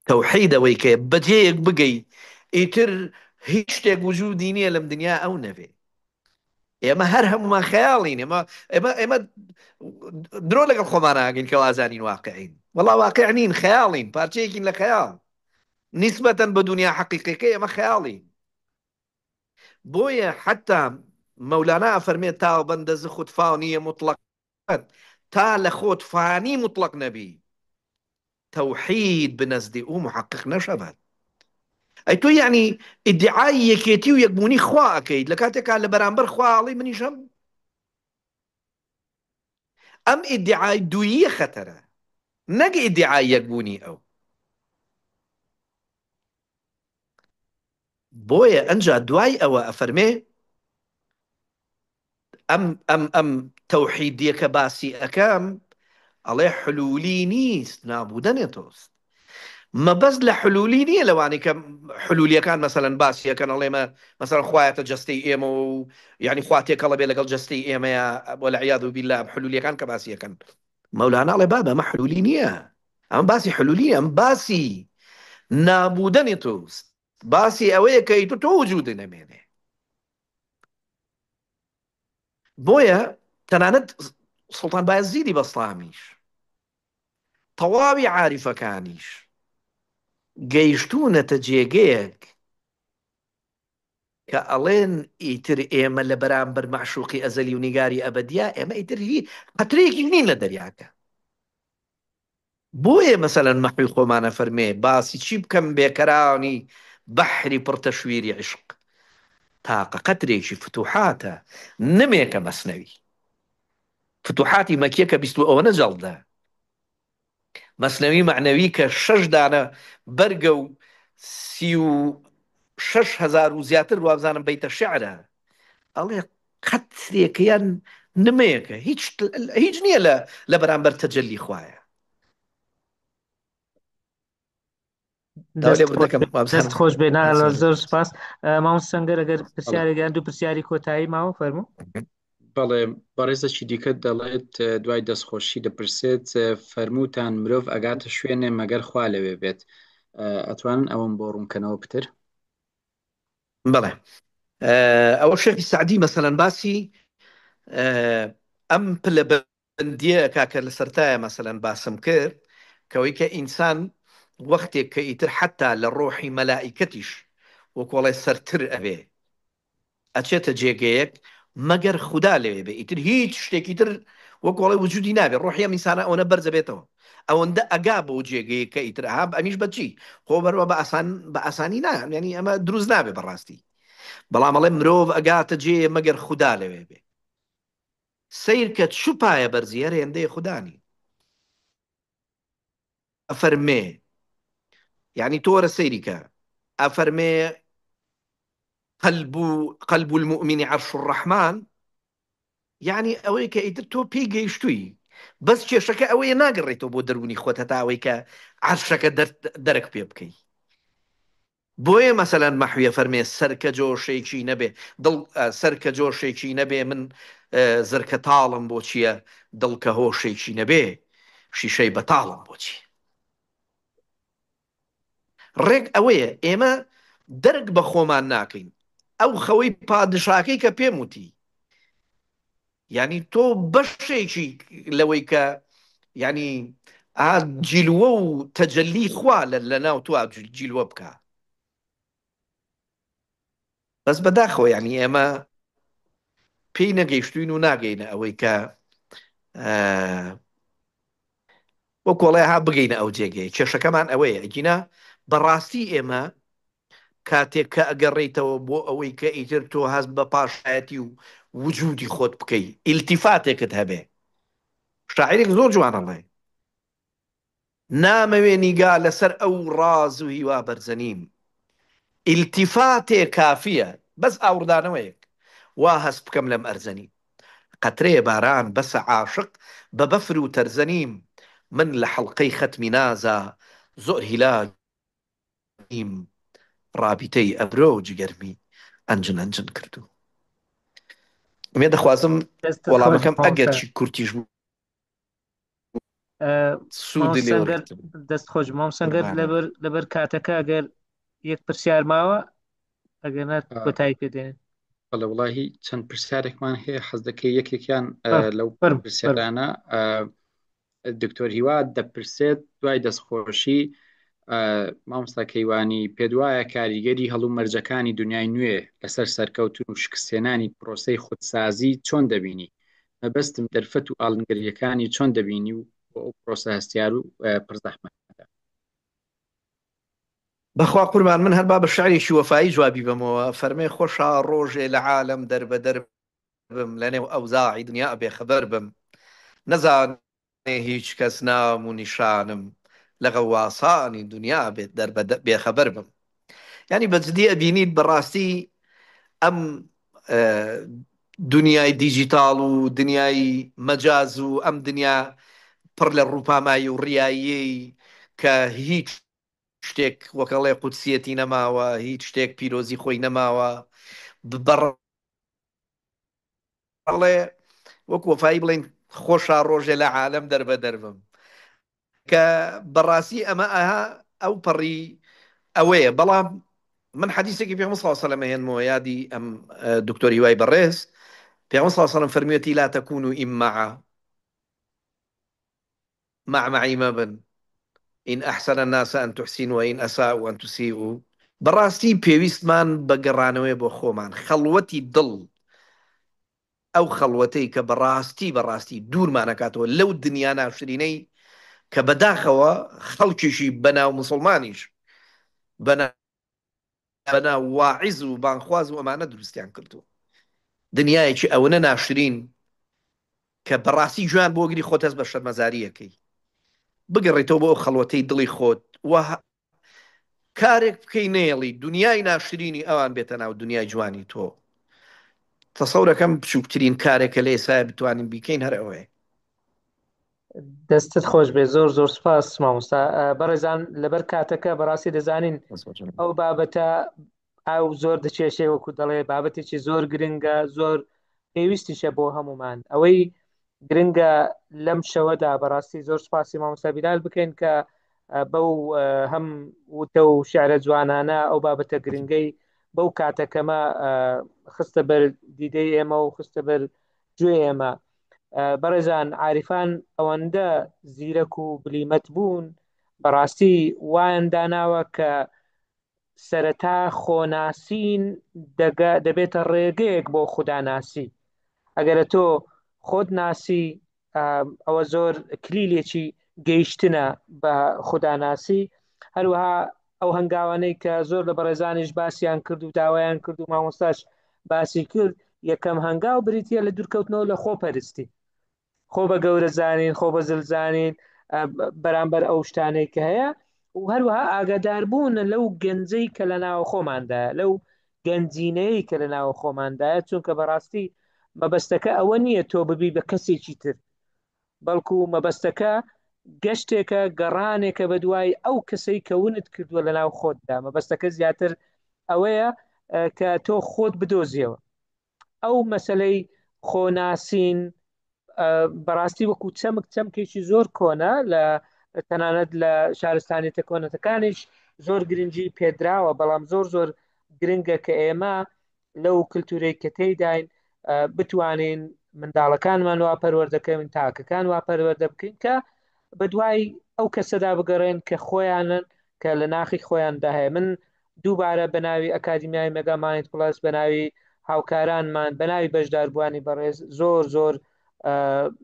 تەوحید ئەوەی کە بە جێیەک بگەی ئیتر هیچ شتێک وجودی نییە لەم دنیا ئەو نەبێ. ئێمە هەر هەمومان خەیاڵین ئێمە ئێمە ئێمە درۆ لەگەڵ خۆمان ئاگەین کە وازانین واقعین وەڵا واقع نین خەیاڵین پارچەیەکین لە خەیاڵ نیسبەتەن بە دنیا حەقیقیەکەی ئێمە خەیاڵین بۆیە حتا مەولانا ئەفەرمێ تا بەندە ز خود فانیە مطلق تا لە خۆت فانی مطلق نەبی توحید بنزد او محقق نشود. ئەی تۆ یەعنی ئیدعای یەکێتی و یەکبوونی خوا ئەکەیت لە کاتێکا لە بەرامبەر خوا ئەڵێی منیش هەم؟ ئەم ئیدعای دووییە خەتەرە نەک ئیدعای یەکبوونی ئەو. بۆیە ئەنجا دوای ئەوە ئەفەرمێ ئەم ئەم ئەم تەوحیدیە کە باسی ئەکەم ئەڵێ حلولی نیست نابودەنێ تۆست مەبەست لە حلولی نییە لەوانەی کە حلولیەکان مەسەلەن باسی ئەکەن ئەڵێ مە مەسەلەن خوایەتە جەستەی ئێمەوە و یعنی خوا تێکەڵە بێ لەگەڵ جەستەی ئێمەیە وەلعیاذ بالله حلولیەکان کە باسی ئەکەن مەولانا ئەڵێ بابە ئەمە حلولی نییە ئەمە باسی حلولی ئەم باسی نابودەنێ تۆست باسی ئەوەیە کە ئیتر تۆ وجودت نەمێنێ بۆیە تەنانەت سوڵتان بایەزیدی بەستامیش تەواوی عاریفەکانیش گەیشتوونەتە جێگەیەک کە ئەڵێن ئیتر ئێمە لە بەرامبەر مەعشوقی ئەزەلی و نیگاری ئەبەدیا ئێمە ئیتر هی قەترەیەکیش نین لە دەریاکە بۆیە مەسەلەن مەحوی خۆمان ئەفەرمێ باسی چی بکەم بێکەرانی بەحری پڕ تەشویری عیشق تاقە قەترێکی فتوحاتە نمێکە مەسنەوی فتوحاتی مەکیە کە 20 و ئەوەنە جەڵدە مەسنەوی مەعنەوی کە شەش دانە بەرگە و 36 هەزار و زیاتر وابزانم بەیتە شعرە ئەڵێ قەترێکە یان نمەیەکە هیچ هیچ نییە لە لە بەرامبەر تەجەلی خوایە. داوا دەست لێبوردن خۆش دەکەم بێ دەست وابزانم خۆش بێ نا زۆر زۆر سپاس مامۆستا سەنگەر ئەگەر بەڵێ پرسیارێک یان دوو پرسیاری کۆتایی ماوە فەرموو. بەڵێ بەڕێزەکی دیکە دەڵێت دوای دەستخۆشی دەپرسێت فەرمووتان مرۆڤ ئەگاتە شوێنێ مەگەر خوا لەوێ بێت ئەتوانن ئەوەم بۆ ڕوونکەنەوە پتر؟ بەڵێ ئەوە شێخی سەعدی مەسەلەن باسی ئەم پلە بەندیە ئەکا کە لە سەرتایە مەسەلەن باسم کرد کەوەی کە ئینسان وەختێک کە ئیتر حەتا لە ڕۆحی مەلائیکەتیش وەکۆڵێ سەرتر ئەبێ ئەچێتە جێگەیەک مەگەر خودا لەوێ بێ ئیتر هیچ شتێکی تر وەک وەڵێ وجودی نابێ ڕۆحی ئەم ئینسانە ئەوەنە بەرز ئەبێتەوە ئەوەندە ئەگا بەو جێگەیە کە ئیتر ئەها ئەمیش بە چی خۆ بەرەوە بە ئاسان بە ئاسانی نا یعنی ئەمە دروست نابێ بەڕاستی بەڵام ئەڵێ مرۆڤ ئەگاتە جێ مەگەر خودا لەوێ بێ سەیر کە چ پایە بەرزی هەر هێندەیە خودا نی ئەفەرمێ یعنی تۆ وەرە سەیری کە ئەفەرمێ قلب قلب المؤمن عرش الرحمن یعنی ئەوەی کە ئیتر تۆ پێی گەیشتووی بەس کێشەکە ئەوەیە ناگەڕێتەوە بۆ دەروونی خۆت هەتا ئەوەی کە عەرشەکە دەرک پێ بکەی بۆیە مەسەلەن مەحویە فەرمێ سەرکە جۆشێکی نەبێ دڵ سەرکە جۆشێکی نەبێ من زرکە تاڵم بۆ چییە دڵ کە هۆشێکی نەبێ شیشەی بەتاڵم بۆ چییە ڕێک ئەوەیە ئێمە دەرک بە خۆمان ناکەین ئەو خەوەی پادشاکەی کە پێم وتی یعنی تۆ بەشێکی لەوەی کە یعنی ئا جیلوە و تەجەلی خوا لە ناو تۆ جیلوە بکە بەس بەداخەوە یعنی ئێمە پێی نەگەیشتوین و ناگەینە ئەوەی کە وەکۆڵێ ها بگەینە ئەو جێگەیە کێشەکەمان ئەوەیە ئەگینا بەڕاستی ئێمە کاتێک کە ئەگەڕێیتەوە بۆ ئەوەی کە ئیتر تۆ هەست بە پاشایەتی و وجودی خۆت بکەی ئیلتیفاتێکت هەبێ شاعیرێک زۆر جوان ئەڵێ نامەوێ نیگا لەسەر ئەو ڕاز و هیوا بەرزەنیم ئیلتیفاتێ کافیە بەس ئاوڕدانەوەیەک وا هەست بکەم لەم ئەرزەنیم قەترەیە باران بەسە عاشق بە بەفر و تەرزەنیم من لە حەڵقەی خەتمی نازا زۆر هیلاک نیم ڕابیتەی ئەبرۆ و جگەرمی ئەنجن ئەنجن کردوو. ئومێد دەخوازم دەستت خۆش وەڵامەکەم مامۆستا. ئەگەرچی کورتیش بوو سوودی مامۆستا لێ سەنگەر وەرگرتبن. دەست خۆش مامۆستا سەنگەر قوربانت. لەبەر کاتەکە ئەگەر یەک پرسیار ماوە ئەگەر نا کۆتایی پێ دێنن. بەڵێ وڵاهی چەند پرسیارێکمان هەیە حەز دەکەی یەکێکیان فەرموو لەو فەرموو فەرموو. پرسیارانە دکتۆر هیوا دەپرسێت دوای دەستخۆشی مامۆستا کەیوانی پێت وایە کاریگەری هەڵومەرجەکانی دنیای نوێ لەسەر سەرکەوتن و شکستهێنانی پرۆسەی خودسازی چۆن دەبینی؟ مەبەستم دەرفەت و ئاڵنگەرییەکانی چۆن دەبینی و بۆ ئەو پرۆسە هەستیار و پڕ زەحمەتە؟ بەخوا قوربان من هەر با بە شعرێکی وەفایی جوابی بەمەوە فەرمێ خۆشا ڕۆژێ لە عالەم دەربەدەر بم لەنێو ئەوزاعی دنیا بێخەبەر بم نەزانێ هیچ کەس نام و نیشانم لە غەواسانی دنیا بێت دەربەدە بێخەبەر بم یانی بە جدی ئەبینیت بەڕاستی ئەم دنیای دیجیتاڵ و دنیای مەجاز و ئەم دنیا پڕ لە ڕووپامایی و ڕیاییەی کە هیچ شتێک وەکەڵێ قودسیەتی نەماوە هیچ شتێک پیرۆزی خۆی نەماوە بەڕ بڵێ وەک وەفایی بڵێن خۆشا ڕۆژێ لە عالەم دەربەدەر بم کە بەڕاستی ئەمە ئەها ئەو پەڕی ئەوەیە بەڵام من حەدیسێکی پێغەمبەر صلی الله علیه و سلم هێنمەوە یادی ئەم دکتۆر هیوای بەڕێز پێغەمبەر صلی الله علیه و سلم فەرموویەتی لا تكونوا إمعة مەعمەعی مەبن إن أحسن الناس أن تحسنوا وإن أساءوا أن تسيئوا بەڕاستی پێویستمان بە گەڕانەوەیە بۆ خۆمان خەڵوەتی دڵ ئەو خەڵوەتەی کە بەڕاستی بەڕاستی دوورمان ئەکاتەوە لەو دنیا ناشرینەی کە بەداخەوە خەڵکێکی بەناو موسڵمانیش بەناو بەناو واعیز و بانگخواز و ئەمانە دروستیان کردووە دنیایەکی ئەوەنە ناشرین کە بەڕاستی گوێیان بۆ گری خۆت هەست بە شەرمەزاریەکەی بگەڕێتەوە بۆ ئەو خەڵوەتەی دڵی خۆت و کارێک بکەی نەیەڵی دنیای ناشرینی ئەوان بێتە ناو دنیای جوانی تۆ تەسەورەکەم بچووکترین کارێکە لە ئێسایە بتوانین بیکەین هەر ئەوەیە. دەستت خۆش بێ زۆر زۆر سپاس مامۆستا بەڕێزان لەبەر کاتەکە بەڕاستی دەزانین ئەو بابەتە ئاو زۆر دەچێشێ وەکو دەڵێ بابەتێکی زۆر گرنگە زۆر پێویستیشە بۆ هەمومان ئەوەی گرنگە لەم شەوەدا بەڕاستی زۆر سپاسی مامۆستا بیلال بکەین کە بەو هەم وتە و شعرە جوانانە ئەو بابەتە گرنگەی بەو کاتەکەمە خستە بەر دیدەی ئێمە و خستە بەر گوێ ئێمە بەڕێزان عارفان ئەوەندە زیرەک و بلیمەت بوون بەڕاستی وایان داناوە کە سەرەتا خۆناسین دەگە دەبێتە ڕێگەیەک بۆ خوداناسی ئەگەرە تۆ خۆت ناسی ئەوە زۆر کلیلێکی گەیشتنە بە خوداناسی هەروەها ئەو هەنگاوانەی کە زۆر لە بەڕێزانیش باسییان کرد و داوایان کرد و مامۆستاش باسی کرد یەکەم هەنگاو بریتە لە دوورکەوتنەوە لە خۆپەرستی خۆ بە گەورە زانین خۆ بە زل زانین بەرامبەر ئەو شتانەی کە هەیە و هەروەها ئاگاداربوون لەو گەنجەی کە لە ناوە خۆماندایە لەو گەنجینەیە کە لە ناوە خۆماندایە چونکە بەڕاستی مەبەستەکە ئەوە نییە تۆ ببی بە کەسێکی تر بەڵکو مەبەستەکە گەشتێکە گەڕانێکە بە دوای ئەو کەسەی کە ونت کردووە لە ناو خۆتدا مەبەستەکە زیاتر ئەوەیە کە تۆ خۆت بدۆزیەوە ئەو مەسلەی خۆناسین بەڕاستی وەکو چەمک چەمکێکی زۆر کۆنە لە تەنانەت لە شارستانیتە کۆنەتەکانیش زۆر گرنگی پێدراوە بەڵام زۆر زۆر گرنگە کە ئێمە لەو کللتورەی کە تێیداین بتوانین منداڵەکانمان وا پەروەردەکەین تاکەکان وا پەروەردە بکەین کە بەدوای ئەو کەسەدا بگەڕێن کە خۆیانن کە لە ناخی خۆیاندا هەیە من دووبارە بە ناوی ئەکادیمیای مێگا مایند پڵەس بە ناوی هاوکارانمان بە ناوی بەشداربووانی بەڕێز زۆر زۆر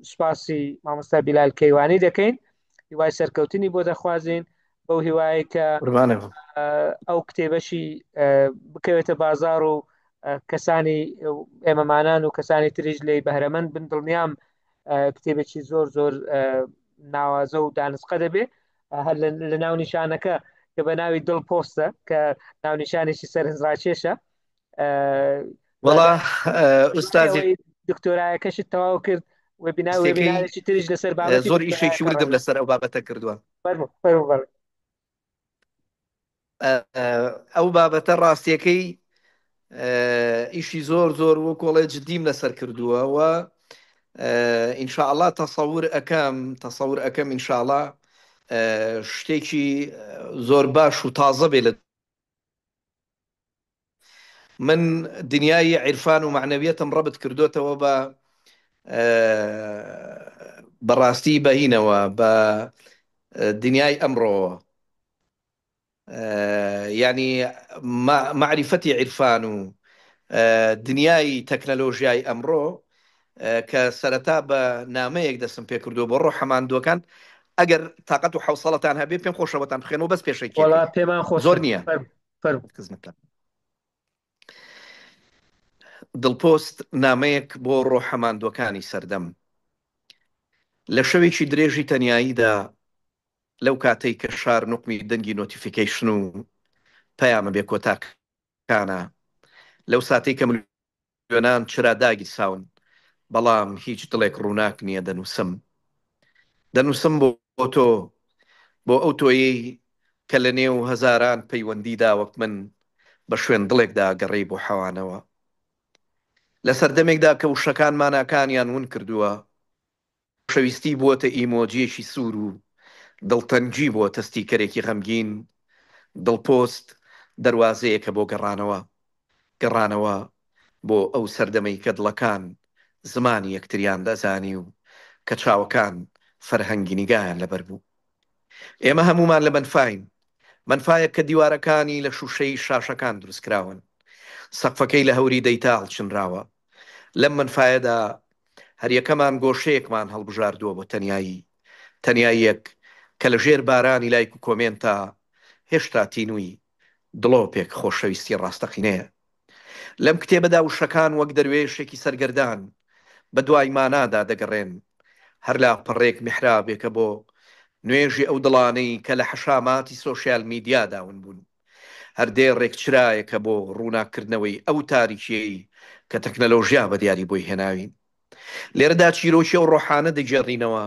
سوپاسی مامۆستا بیلال کەیوانی دەکەین هیوای سەرکەوتنی بۆ دەخوازین بەو هیوایە کە ئەو کتێبەشی بکەوێتە بازار و کەسانی ئێمەمانان و کەسانی تریش لی بەهرەمەند بن دڵنیام کتێبێکی زۆر زۆر ناوازە و دانسقە دەبێ هەر لە ناونیشانەکە کە بە ناوی دڵ پۆستە کە ناونیشانێکی سەرنجڕاکێشە وەڵا ئوستازی دکتۆرایەکەشت تەواو کرد وێبینا وێبینارێکی تریش لەسەر بابەتی زۆر ئیشێکی وردم لەسەر ئەو بابەتە کردووە. فەرموو فەرموو بەڵێ. ئەو بابەتە ڕاستیەکەی ئیشی زۆر زۆر وەکۆڵێ جدیم لەسەر کردووە و ئینشاءڵا تەسەور ئەکەم تەسەور ئەکەم ئینشاءڵا شتێکی زۆر باش و تازە بێ لە من دنیای عیرفان و مەعنەویەتم ڕەبت کردۆتەوە بە بەڕاستی بەهینەوە بە دنیای ئەمڕۆوە یعنی مەعریفەتی عیرفان و دنیای تەکنەلۆژیای ئەمڕۆ کە سەرەتا بە نامەیەک دەستم پێکردووە بۆ ڕۆحە ماندووەکان ئەگەر تاقەت و حەوسەڵەتان هەبێ پێم خۆشە بۆتان بخوێنەوە بەس وەڵا پێشەکیەکەی پێمان خۆشە زۆر نییە فەرموو فەرموو. خزمەتتان. دڵپۆست نامەیەک بۆ ڕۆحە ماندووەکانی سەردەم لە شەوێکی درێژی تەنیاییدا لەو کاتەی کە شار نوقمی دەنگی notification و پەیامە بێکۆتاکانە لەو ساتەی کە ملیۆنان چرا داگیرساون بەڵام هیچ دڵێک ڕووناک نییە دەنووسم دەنووسم بۆ تۆ بۆ ئەو تۆیەی کە لە نێو هەزاران پەیوەندیدا وەک من بە شوێن دڵێکدا گەڕێی بۆ حەوانەوە لە سەردەمێکدا کە وشەکان ماناکانیان ون کردووە خۆشەویستی بووەتە ئیمۆجییەکی سوور و دڵتەنگی بووەتە ستیکەرێکی غەمگین، دڵپۆست دەروازەیەکە بۆ گەڕانەوە، گەڕانەوە بۆ ئەو سەردەمەی کە دڵەکان زمانی یەکتریان دەزانی و کە چاوەکان فەرهەنگی نیگایان لەبەر بوو. ئێمە هەموومان لە مەنفاین، مەنفایەک کە دیوارەکانی لە شووشەی شاشەکان دروستکراون، سەقفەکەی لە هەوری دەیتا هەڵچنراوە. لەم مەنفایەدا هەریەکەمان گۆشەیەکمان هەڵبژاردووە بۆ تەنیایی، تەنیاییەک کە لە ژێر بارانی لایک و کۆمێنتا هێشتا تینووی دڵۆپێک خۆشەویستی ڕاستەقینەیە. لەم کتێبەدا وشەکان وەک دەروێشێکی سەرگەردان بە دوای مانادا دەگەڕێن. هەر لاپەڕەیەک میحرابێکە بۆ نوێژی ئەو دڵانەی کە لە حەشاماتی سۆشیال میدیادا ون بوون. هەر دێڕێک چرایەکە بۆ ڕووناککردنەوەی ئەو تاریکییەی کە تەکنەلۆژیا بە دیاری بۆی هێناوین. لێرەدا چیرۆکی ئەو ڕۆحانە دەگێڕینەوە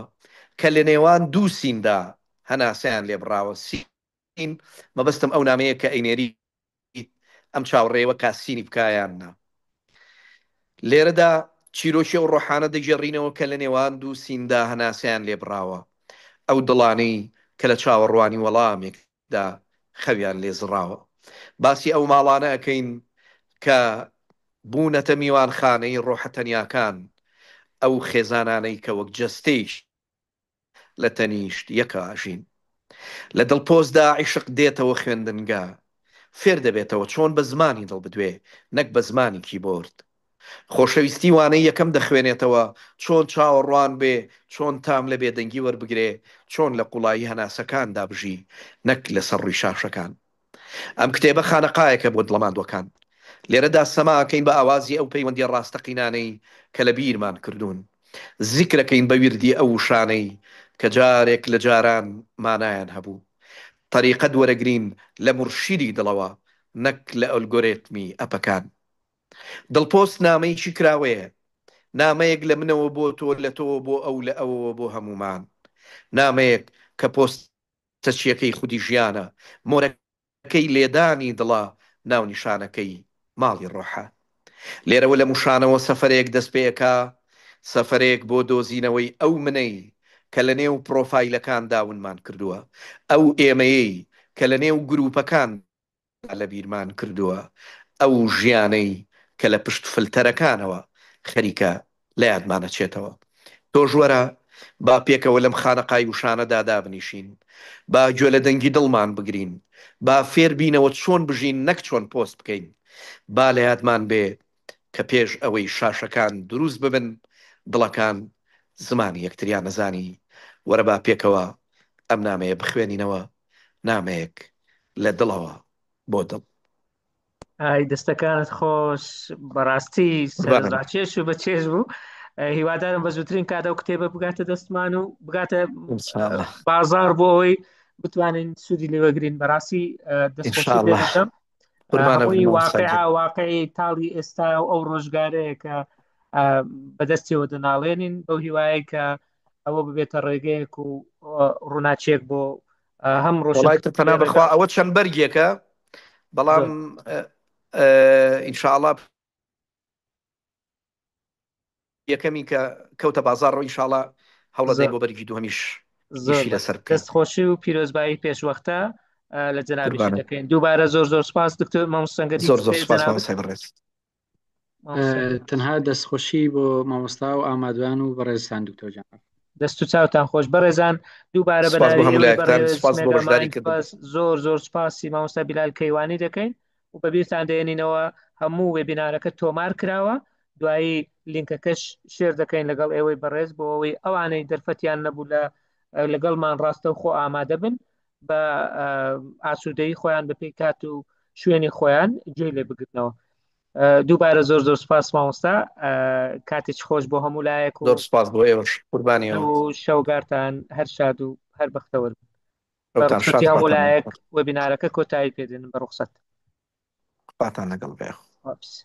کە لە نێوان دوو سیندا هەناسەیان لێ بڕاوە. سین، مەبەستم ئەو نامەیە کە ئەینێریت ئەم چاوەڕێیەوە کا سینی بکا یان نا. لێرەدا چیرۆکی ئەو ڕۆحانە دەگێڕینەوە کە لە نێوان دوو سیندا هەناسەیان لێ بڕاوە، ئەو دڵانەی کە لە چاوەڕوانی وەڵامێک دا خەویان لێ زڕاوە. باسی ئەو ماڵانە ئەکەین کە بوونەتە میوانخانەی ڕۆحە تەنیاکان، ئەو خێزانانەی کە وەک جەستەیەکی لە تەنیشت یەکا ئەژین. لە دڵپۆستدا عیشق دێتەوە خوێندنگە، فێر دەبێتەوە چۆن بە زمانی دڵ بدوێ نەک بە زمانی کیبۆرد. خۆشەویستی وانەی یەکەم دەخوێنێتەوە، چۆن چاوەڕوان بێ، چۆن تام لە بێدەنگی وەربگرێ، چۆن لە قوڵایی هەناسەکاندا بژی، نەک لەسەر ڕووی شاشەکان. ئەم کتێبە خانەقایەکە بۆ دڵە ماندووەکان. لێرەدا سەما ئەکەین بە ئاوازی ئەو پەیوەندییە ڕاستەقینانەی کە لە بیرمان کردوون. زیکرەکەین بە ویردی ئەو وشانەی کە جارێک لە جاران مانایان هەبوو. تەریقەت وەرەگرین لە مورشیدی دڵەوە، نەک لە ئەلگۆرێتمی ئەپەکان. دڵپۆست نامەیەکی کراوەیە. نامەیەک لە منەوە بۆ تۆ، لە تۆوە بۆ ئەو، لە ئەوەوە بۆ هەموومان. نامەیەک کە پۆستەچییەکەی خودی ژیانە، مۆرەکەی لێدانی دڵە، ناونیشانەکەی ماڵی ڕۆحە. لێرەوە لە موشانەوە سەفەرێک دەست پێ ئەکا، سەفەرێک بۆ دۆزینەوەی ئەو منەی کە لە نێو پرۆفایلەکاندا ونمان کردووە، ئەو ئێمەیەی کە لە نێو گرووپەکان لەبیرمان کردووە ئەو ژیانەی کە لە پشت فلتەرەکانەوە خەریکە لە یادمان ئەچێتەوە. تۆش وەرە با پێکەوە لەم خانەقای وشانەدا دابنیشین. با گوێ لە دەنگی دڵمان بگرین. با فێر بینەوە چۆن بژین نەک چۆن پۆست بکەین. با لە یادمان بێ کە پێش ئەوەی شاشەکان دروست ببن، دڵەکان زمانی یەکتریان ئەزانی. وەرە با پێکەوە ئەم نامەیە بخوێنینەوە. نامەیەک لە دڵەوە بۆ دڵ. ئای دەستەکانت خۆش بەڕاستی قوربانم. سەرنجڕاکێش و بەچێژ بوو هیوادارم بە زووترین کات ئەو کتێبە بگاتە دەستمان و بگاتە إن شاء الله بازار بۆ ئەوەی بتوانین سوودی لێوەگرین بەڕاستی إن شاء دەستخۆشی الله لێدەکەم قوربانە بم هەمووی مامۆستا واقع گیان. واقعی تاڵی ئێستا و ئەو ڕۆژگارەیە کە بەدەستیەوە دەناڵێنین بەو هیوایە کە ئەوە ببێتە ڕێگەیەک و ڕووناچێک بۆ هەم وەڵای تە پەنا ڕۆشنکردنەوەی ڕێگا بەخوا ئەوە چەند بەرگێکە بەڵام زۆر. ئینشاءڵا یەکەمی کە کەوتە بازاڕەوە ئینشاءڵا هەوڵەدەین زۆر بۆ بەرگی دووهەمیش زۆر ئیشی باش لەسەر بکەین. دەست خۆشی و پیرۆزبایی پێشوەختە لە جەنابیشی قوربانت دەکەین دووبارە زۆر زۆر سپاس دکتۆر مامۆستا سەنگەر زۆر هیچ زۆر سپاس جەنابت مامۆستای بەڕێز. مامۆستا سەنگەر تەنها دەستخۆشی بۆ مامۆستا و ئامادوان و بەڕێزتان دکتۆر جان. دەست و چاوتان خۆش بەڕێزان دووبارە بە سپاس بۆ ناوی هەموو ئێوەی لایەکتان بەڕێز سپاس بۆ مێگا بەشداری مایند کردن. پلەس زۆر زۆر سپاسی مامۆستا بیلال کەیوانی دەکەین و بەبیرتان دێنینەوە هەموو وێبینارەکە تۆمار کراوە دوایی لینکەکەش شێر دەکەین لەگەڵ ئێوەی بەڕێز بۆ ئەوەی ئەوانەی دەرفەتیان نەبوو لە لەگەڵمان ڕاستەوخۆ ئامادە بن بە ئاسوودەیی خۆیان بەپێی کات و شوێنی خۆیان گوێی لێ بگرنەوە. دووبارە زۆر زۆر سپاس مامۆستا، کاتێکی خۆش بۆ هەموو لایەک و زۆر سپاس بۆ ئێوەش قوربانیەوە. و شەوگارتان هەر شاد و هەر بەختەوەر بن. بە ئەوتان ڕوخسەتی شاد هەموو خواتان لایەک لەگەڵ وێبینارەکە کۆتایی پێدێنم بە ڕوخسەت. خواتان لەگەڵ بێ. خواحافیز.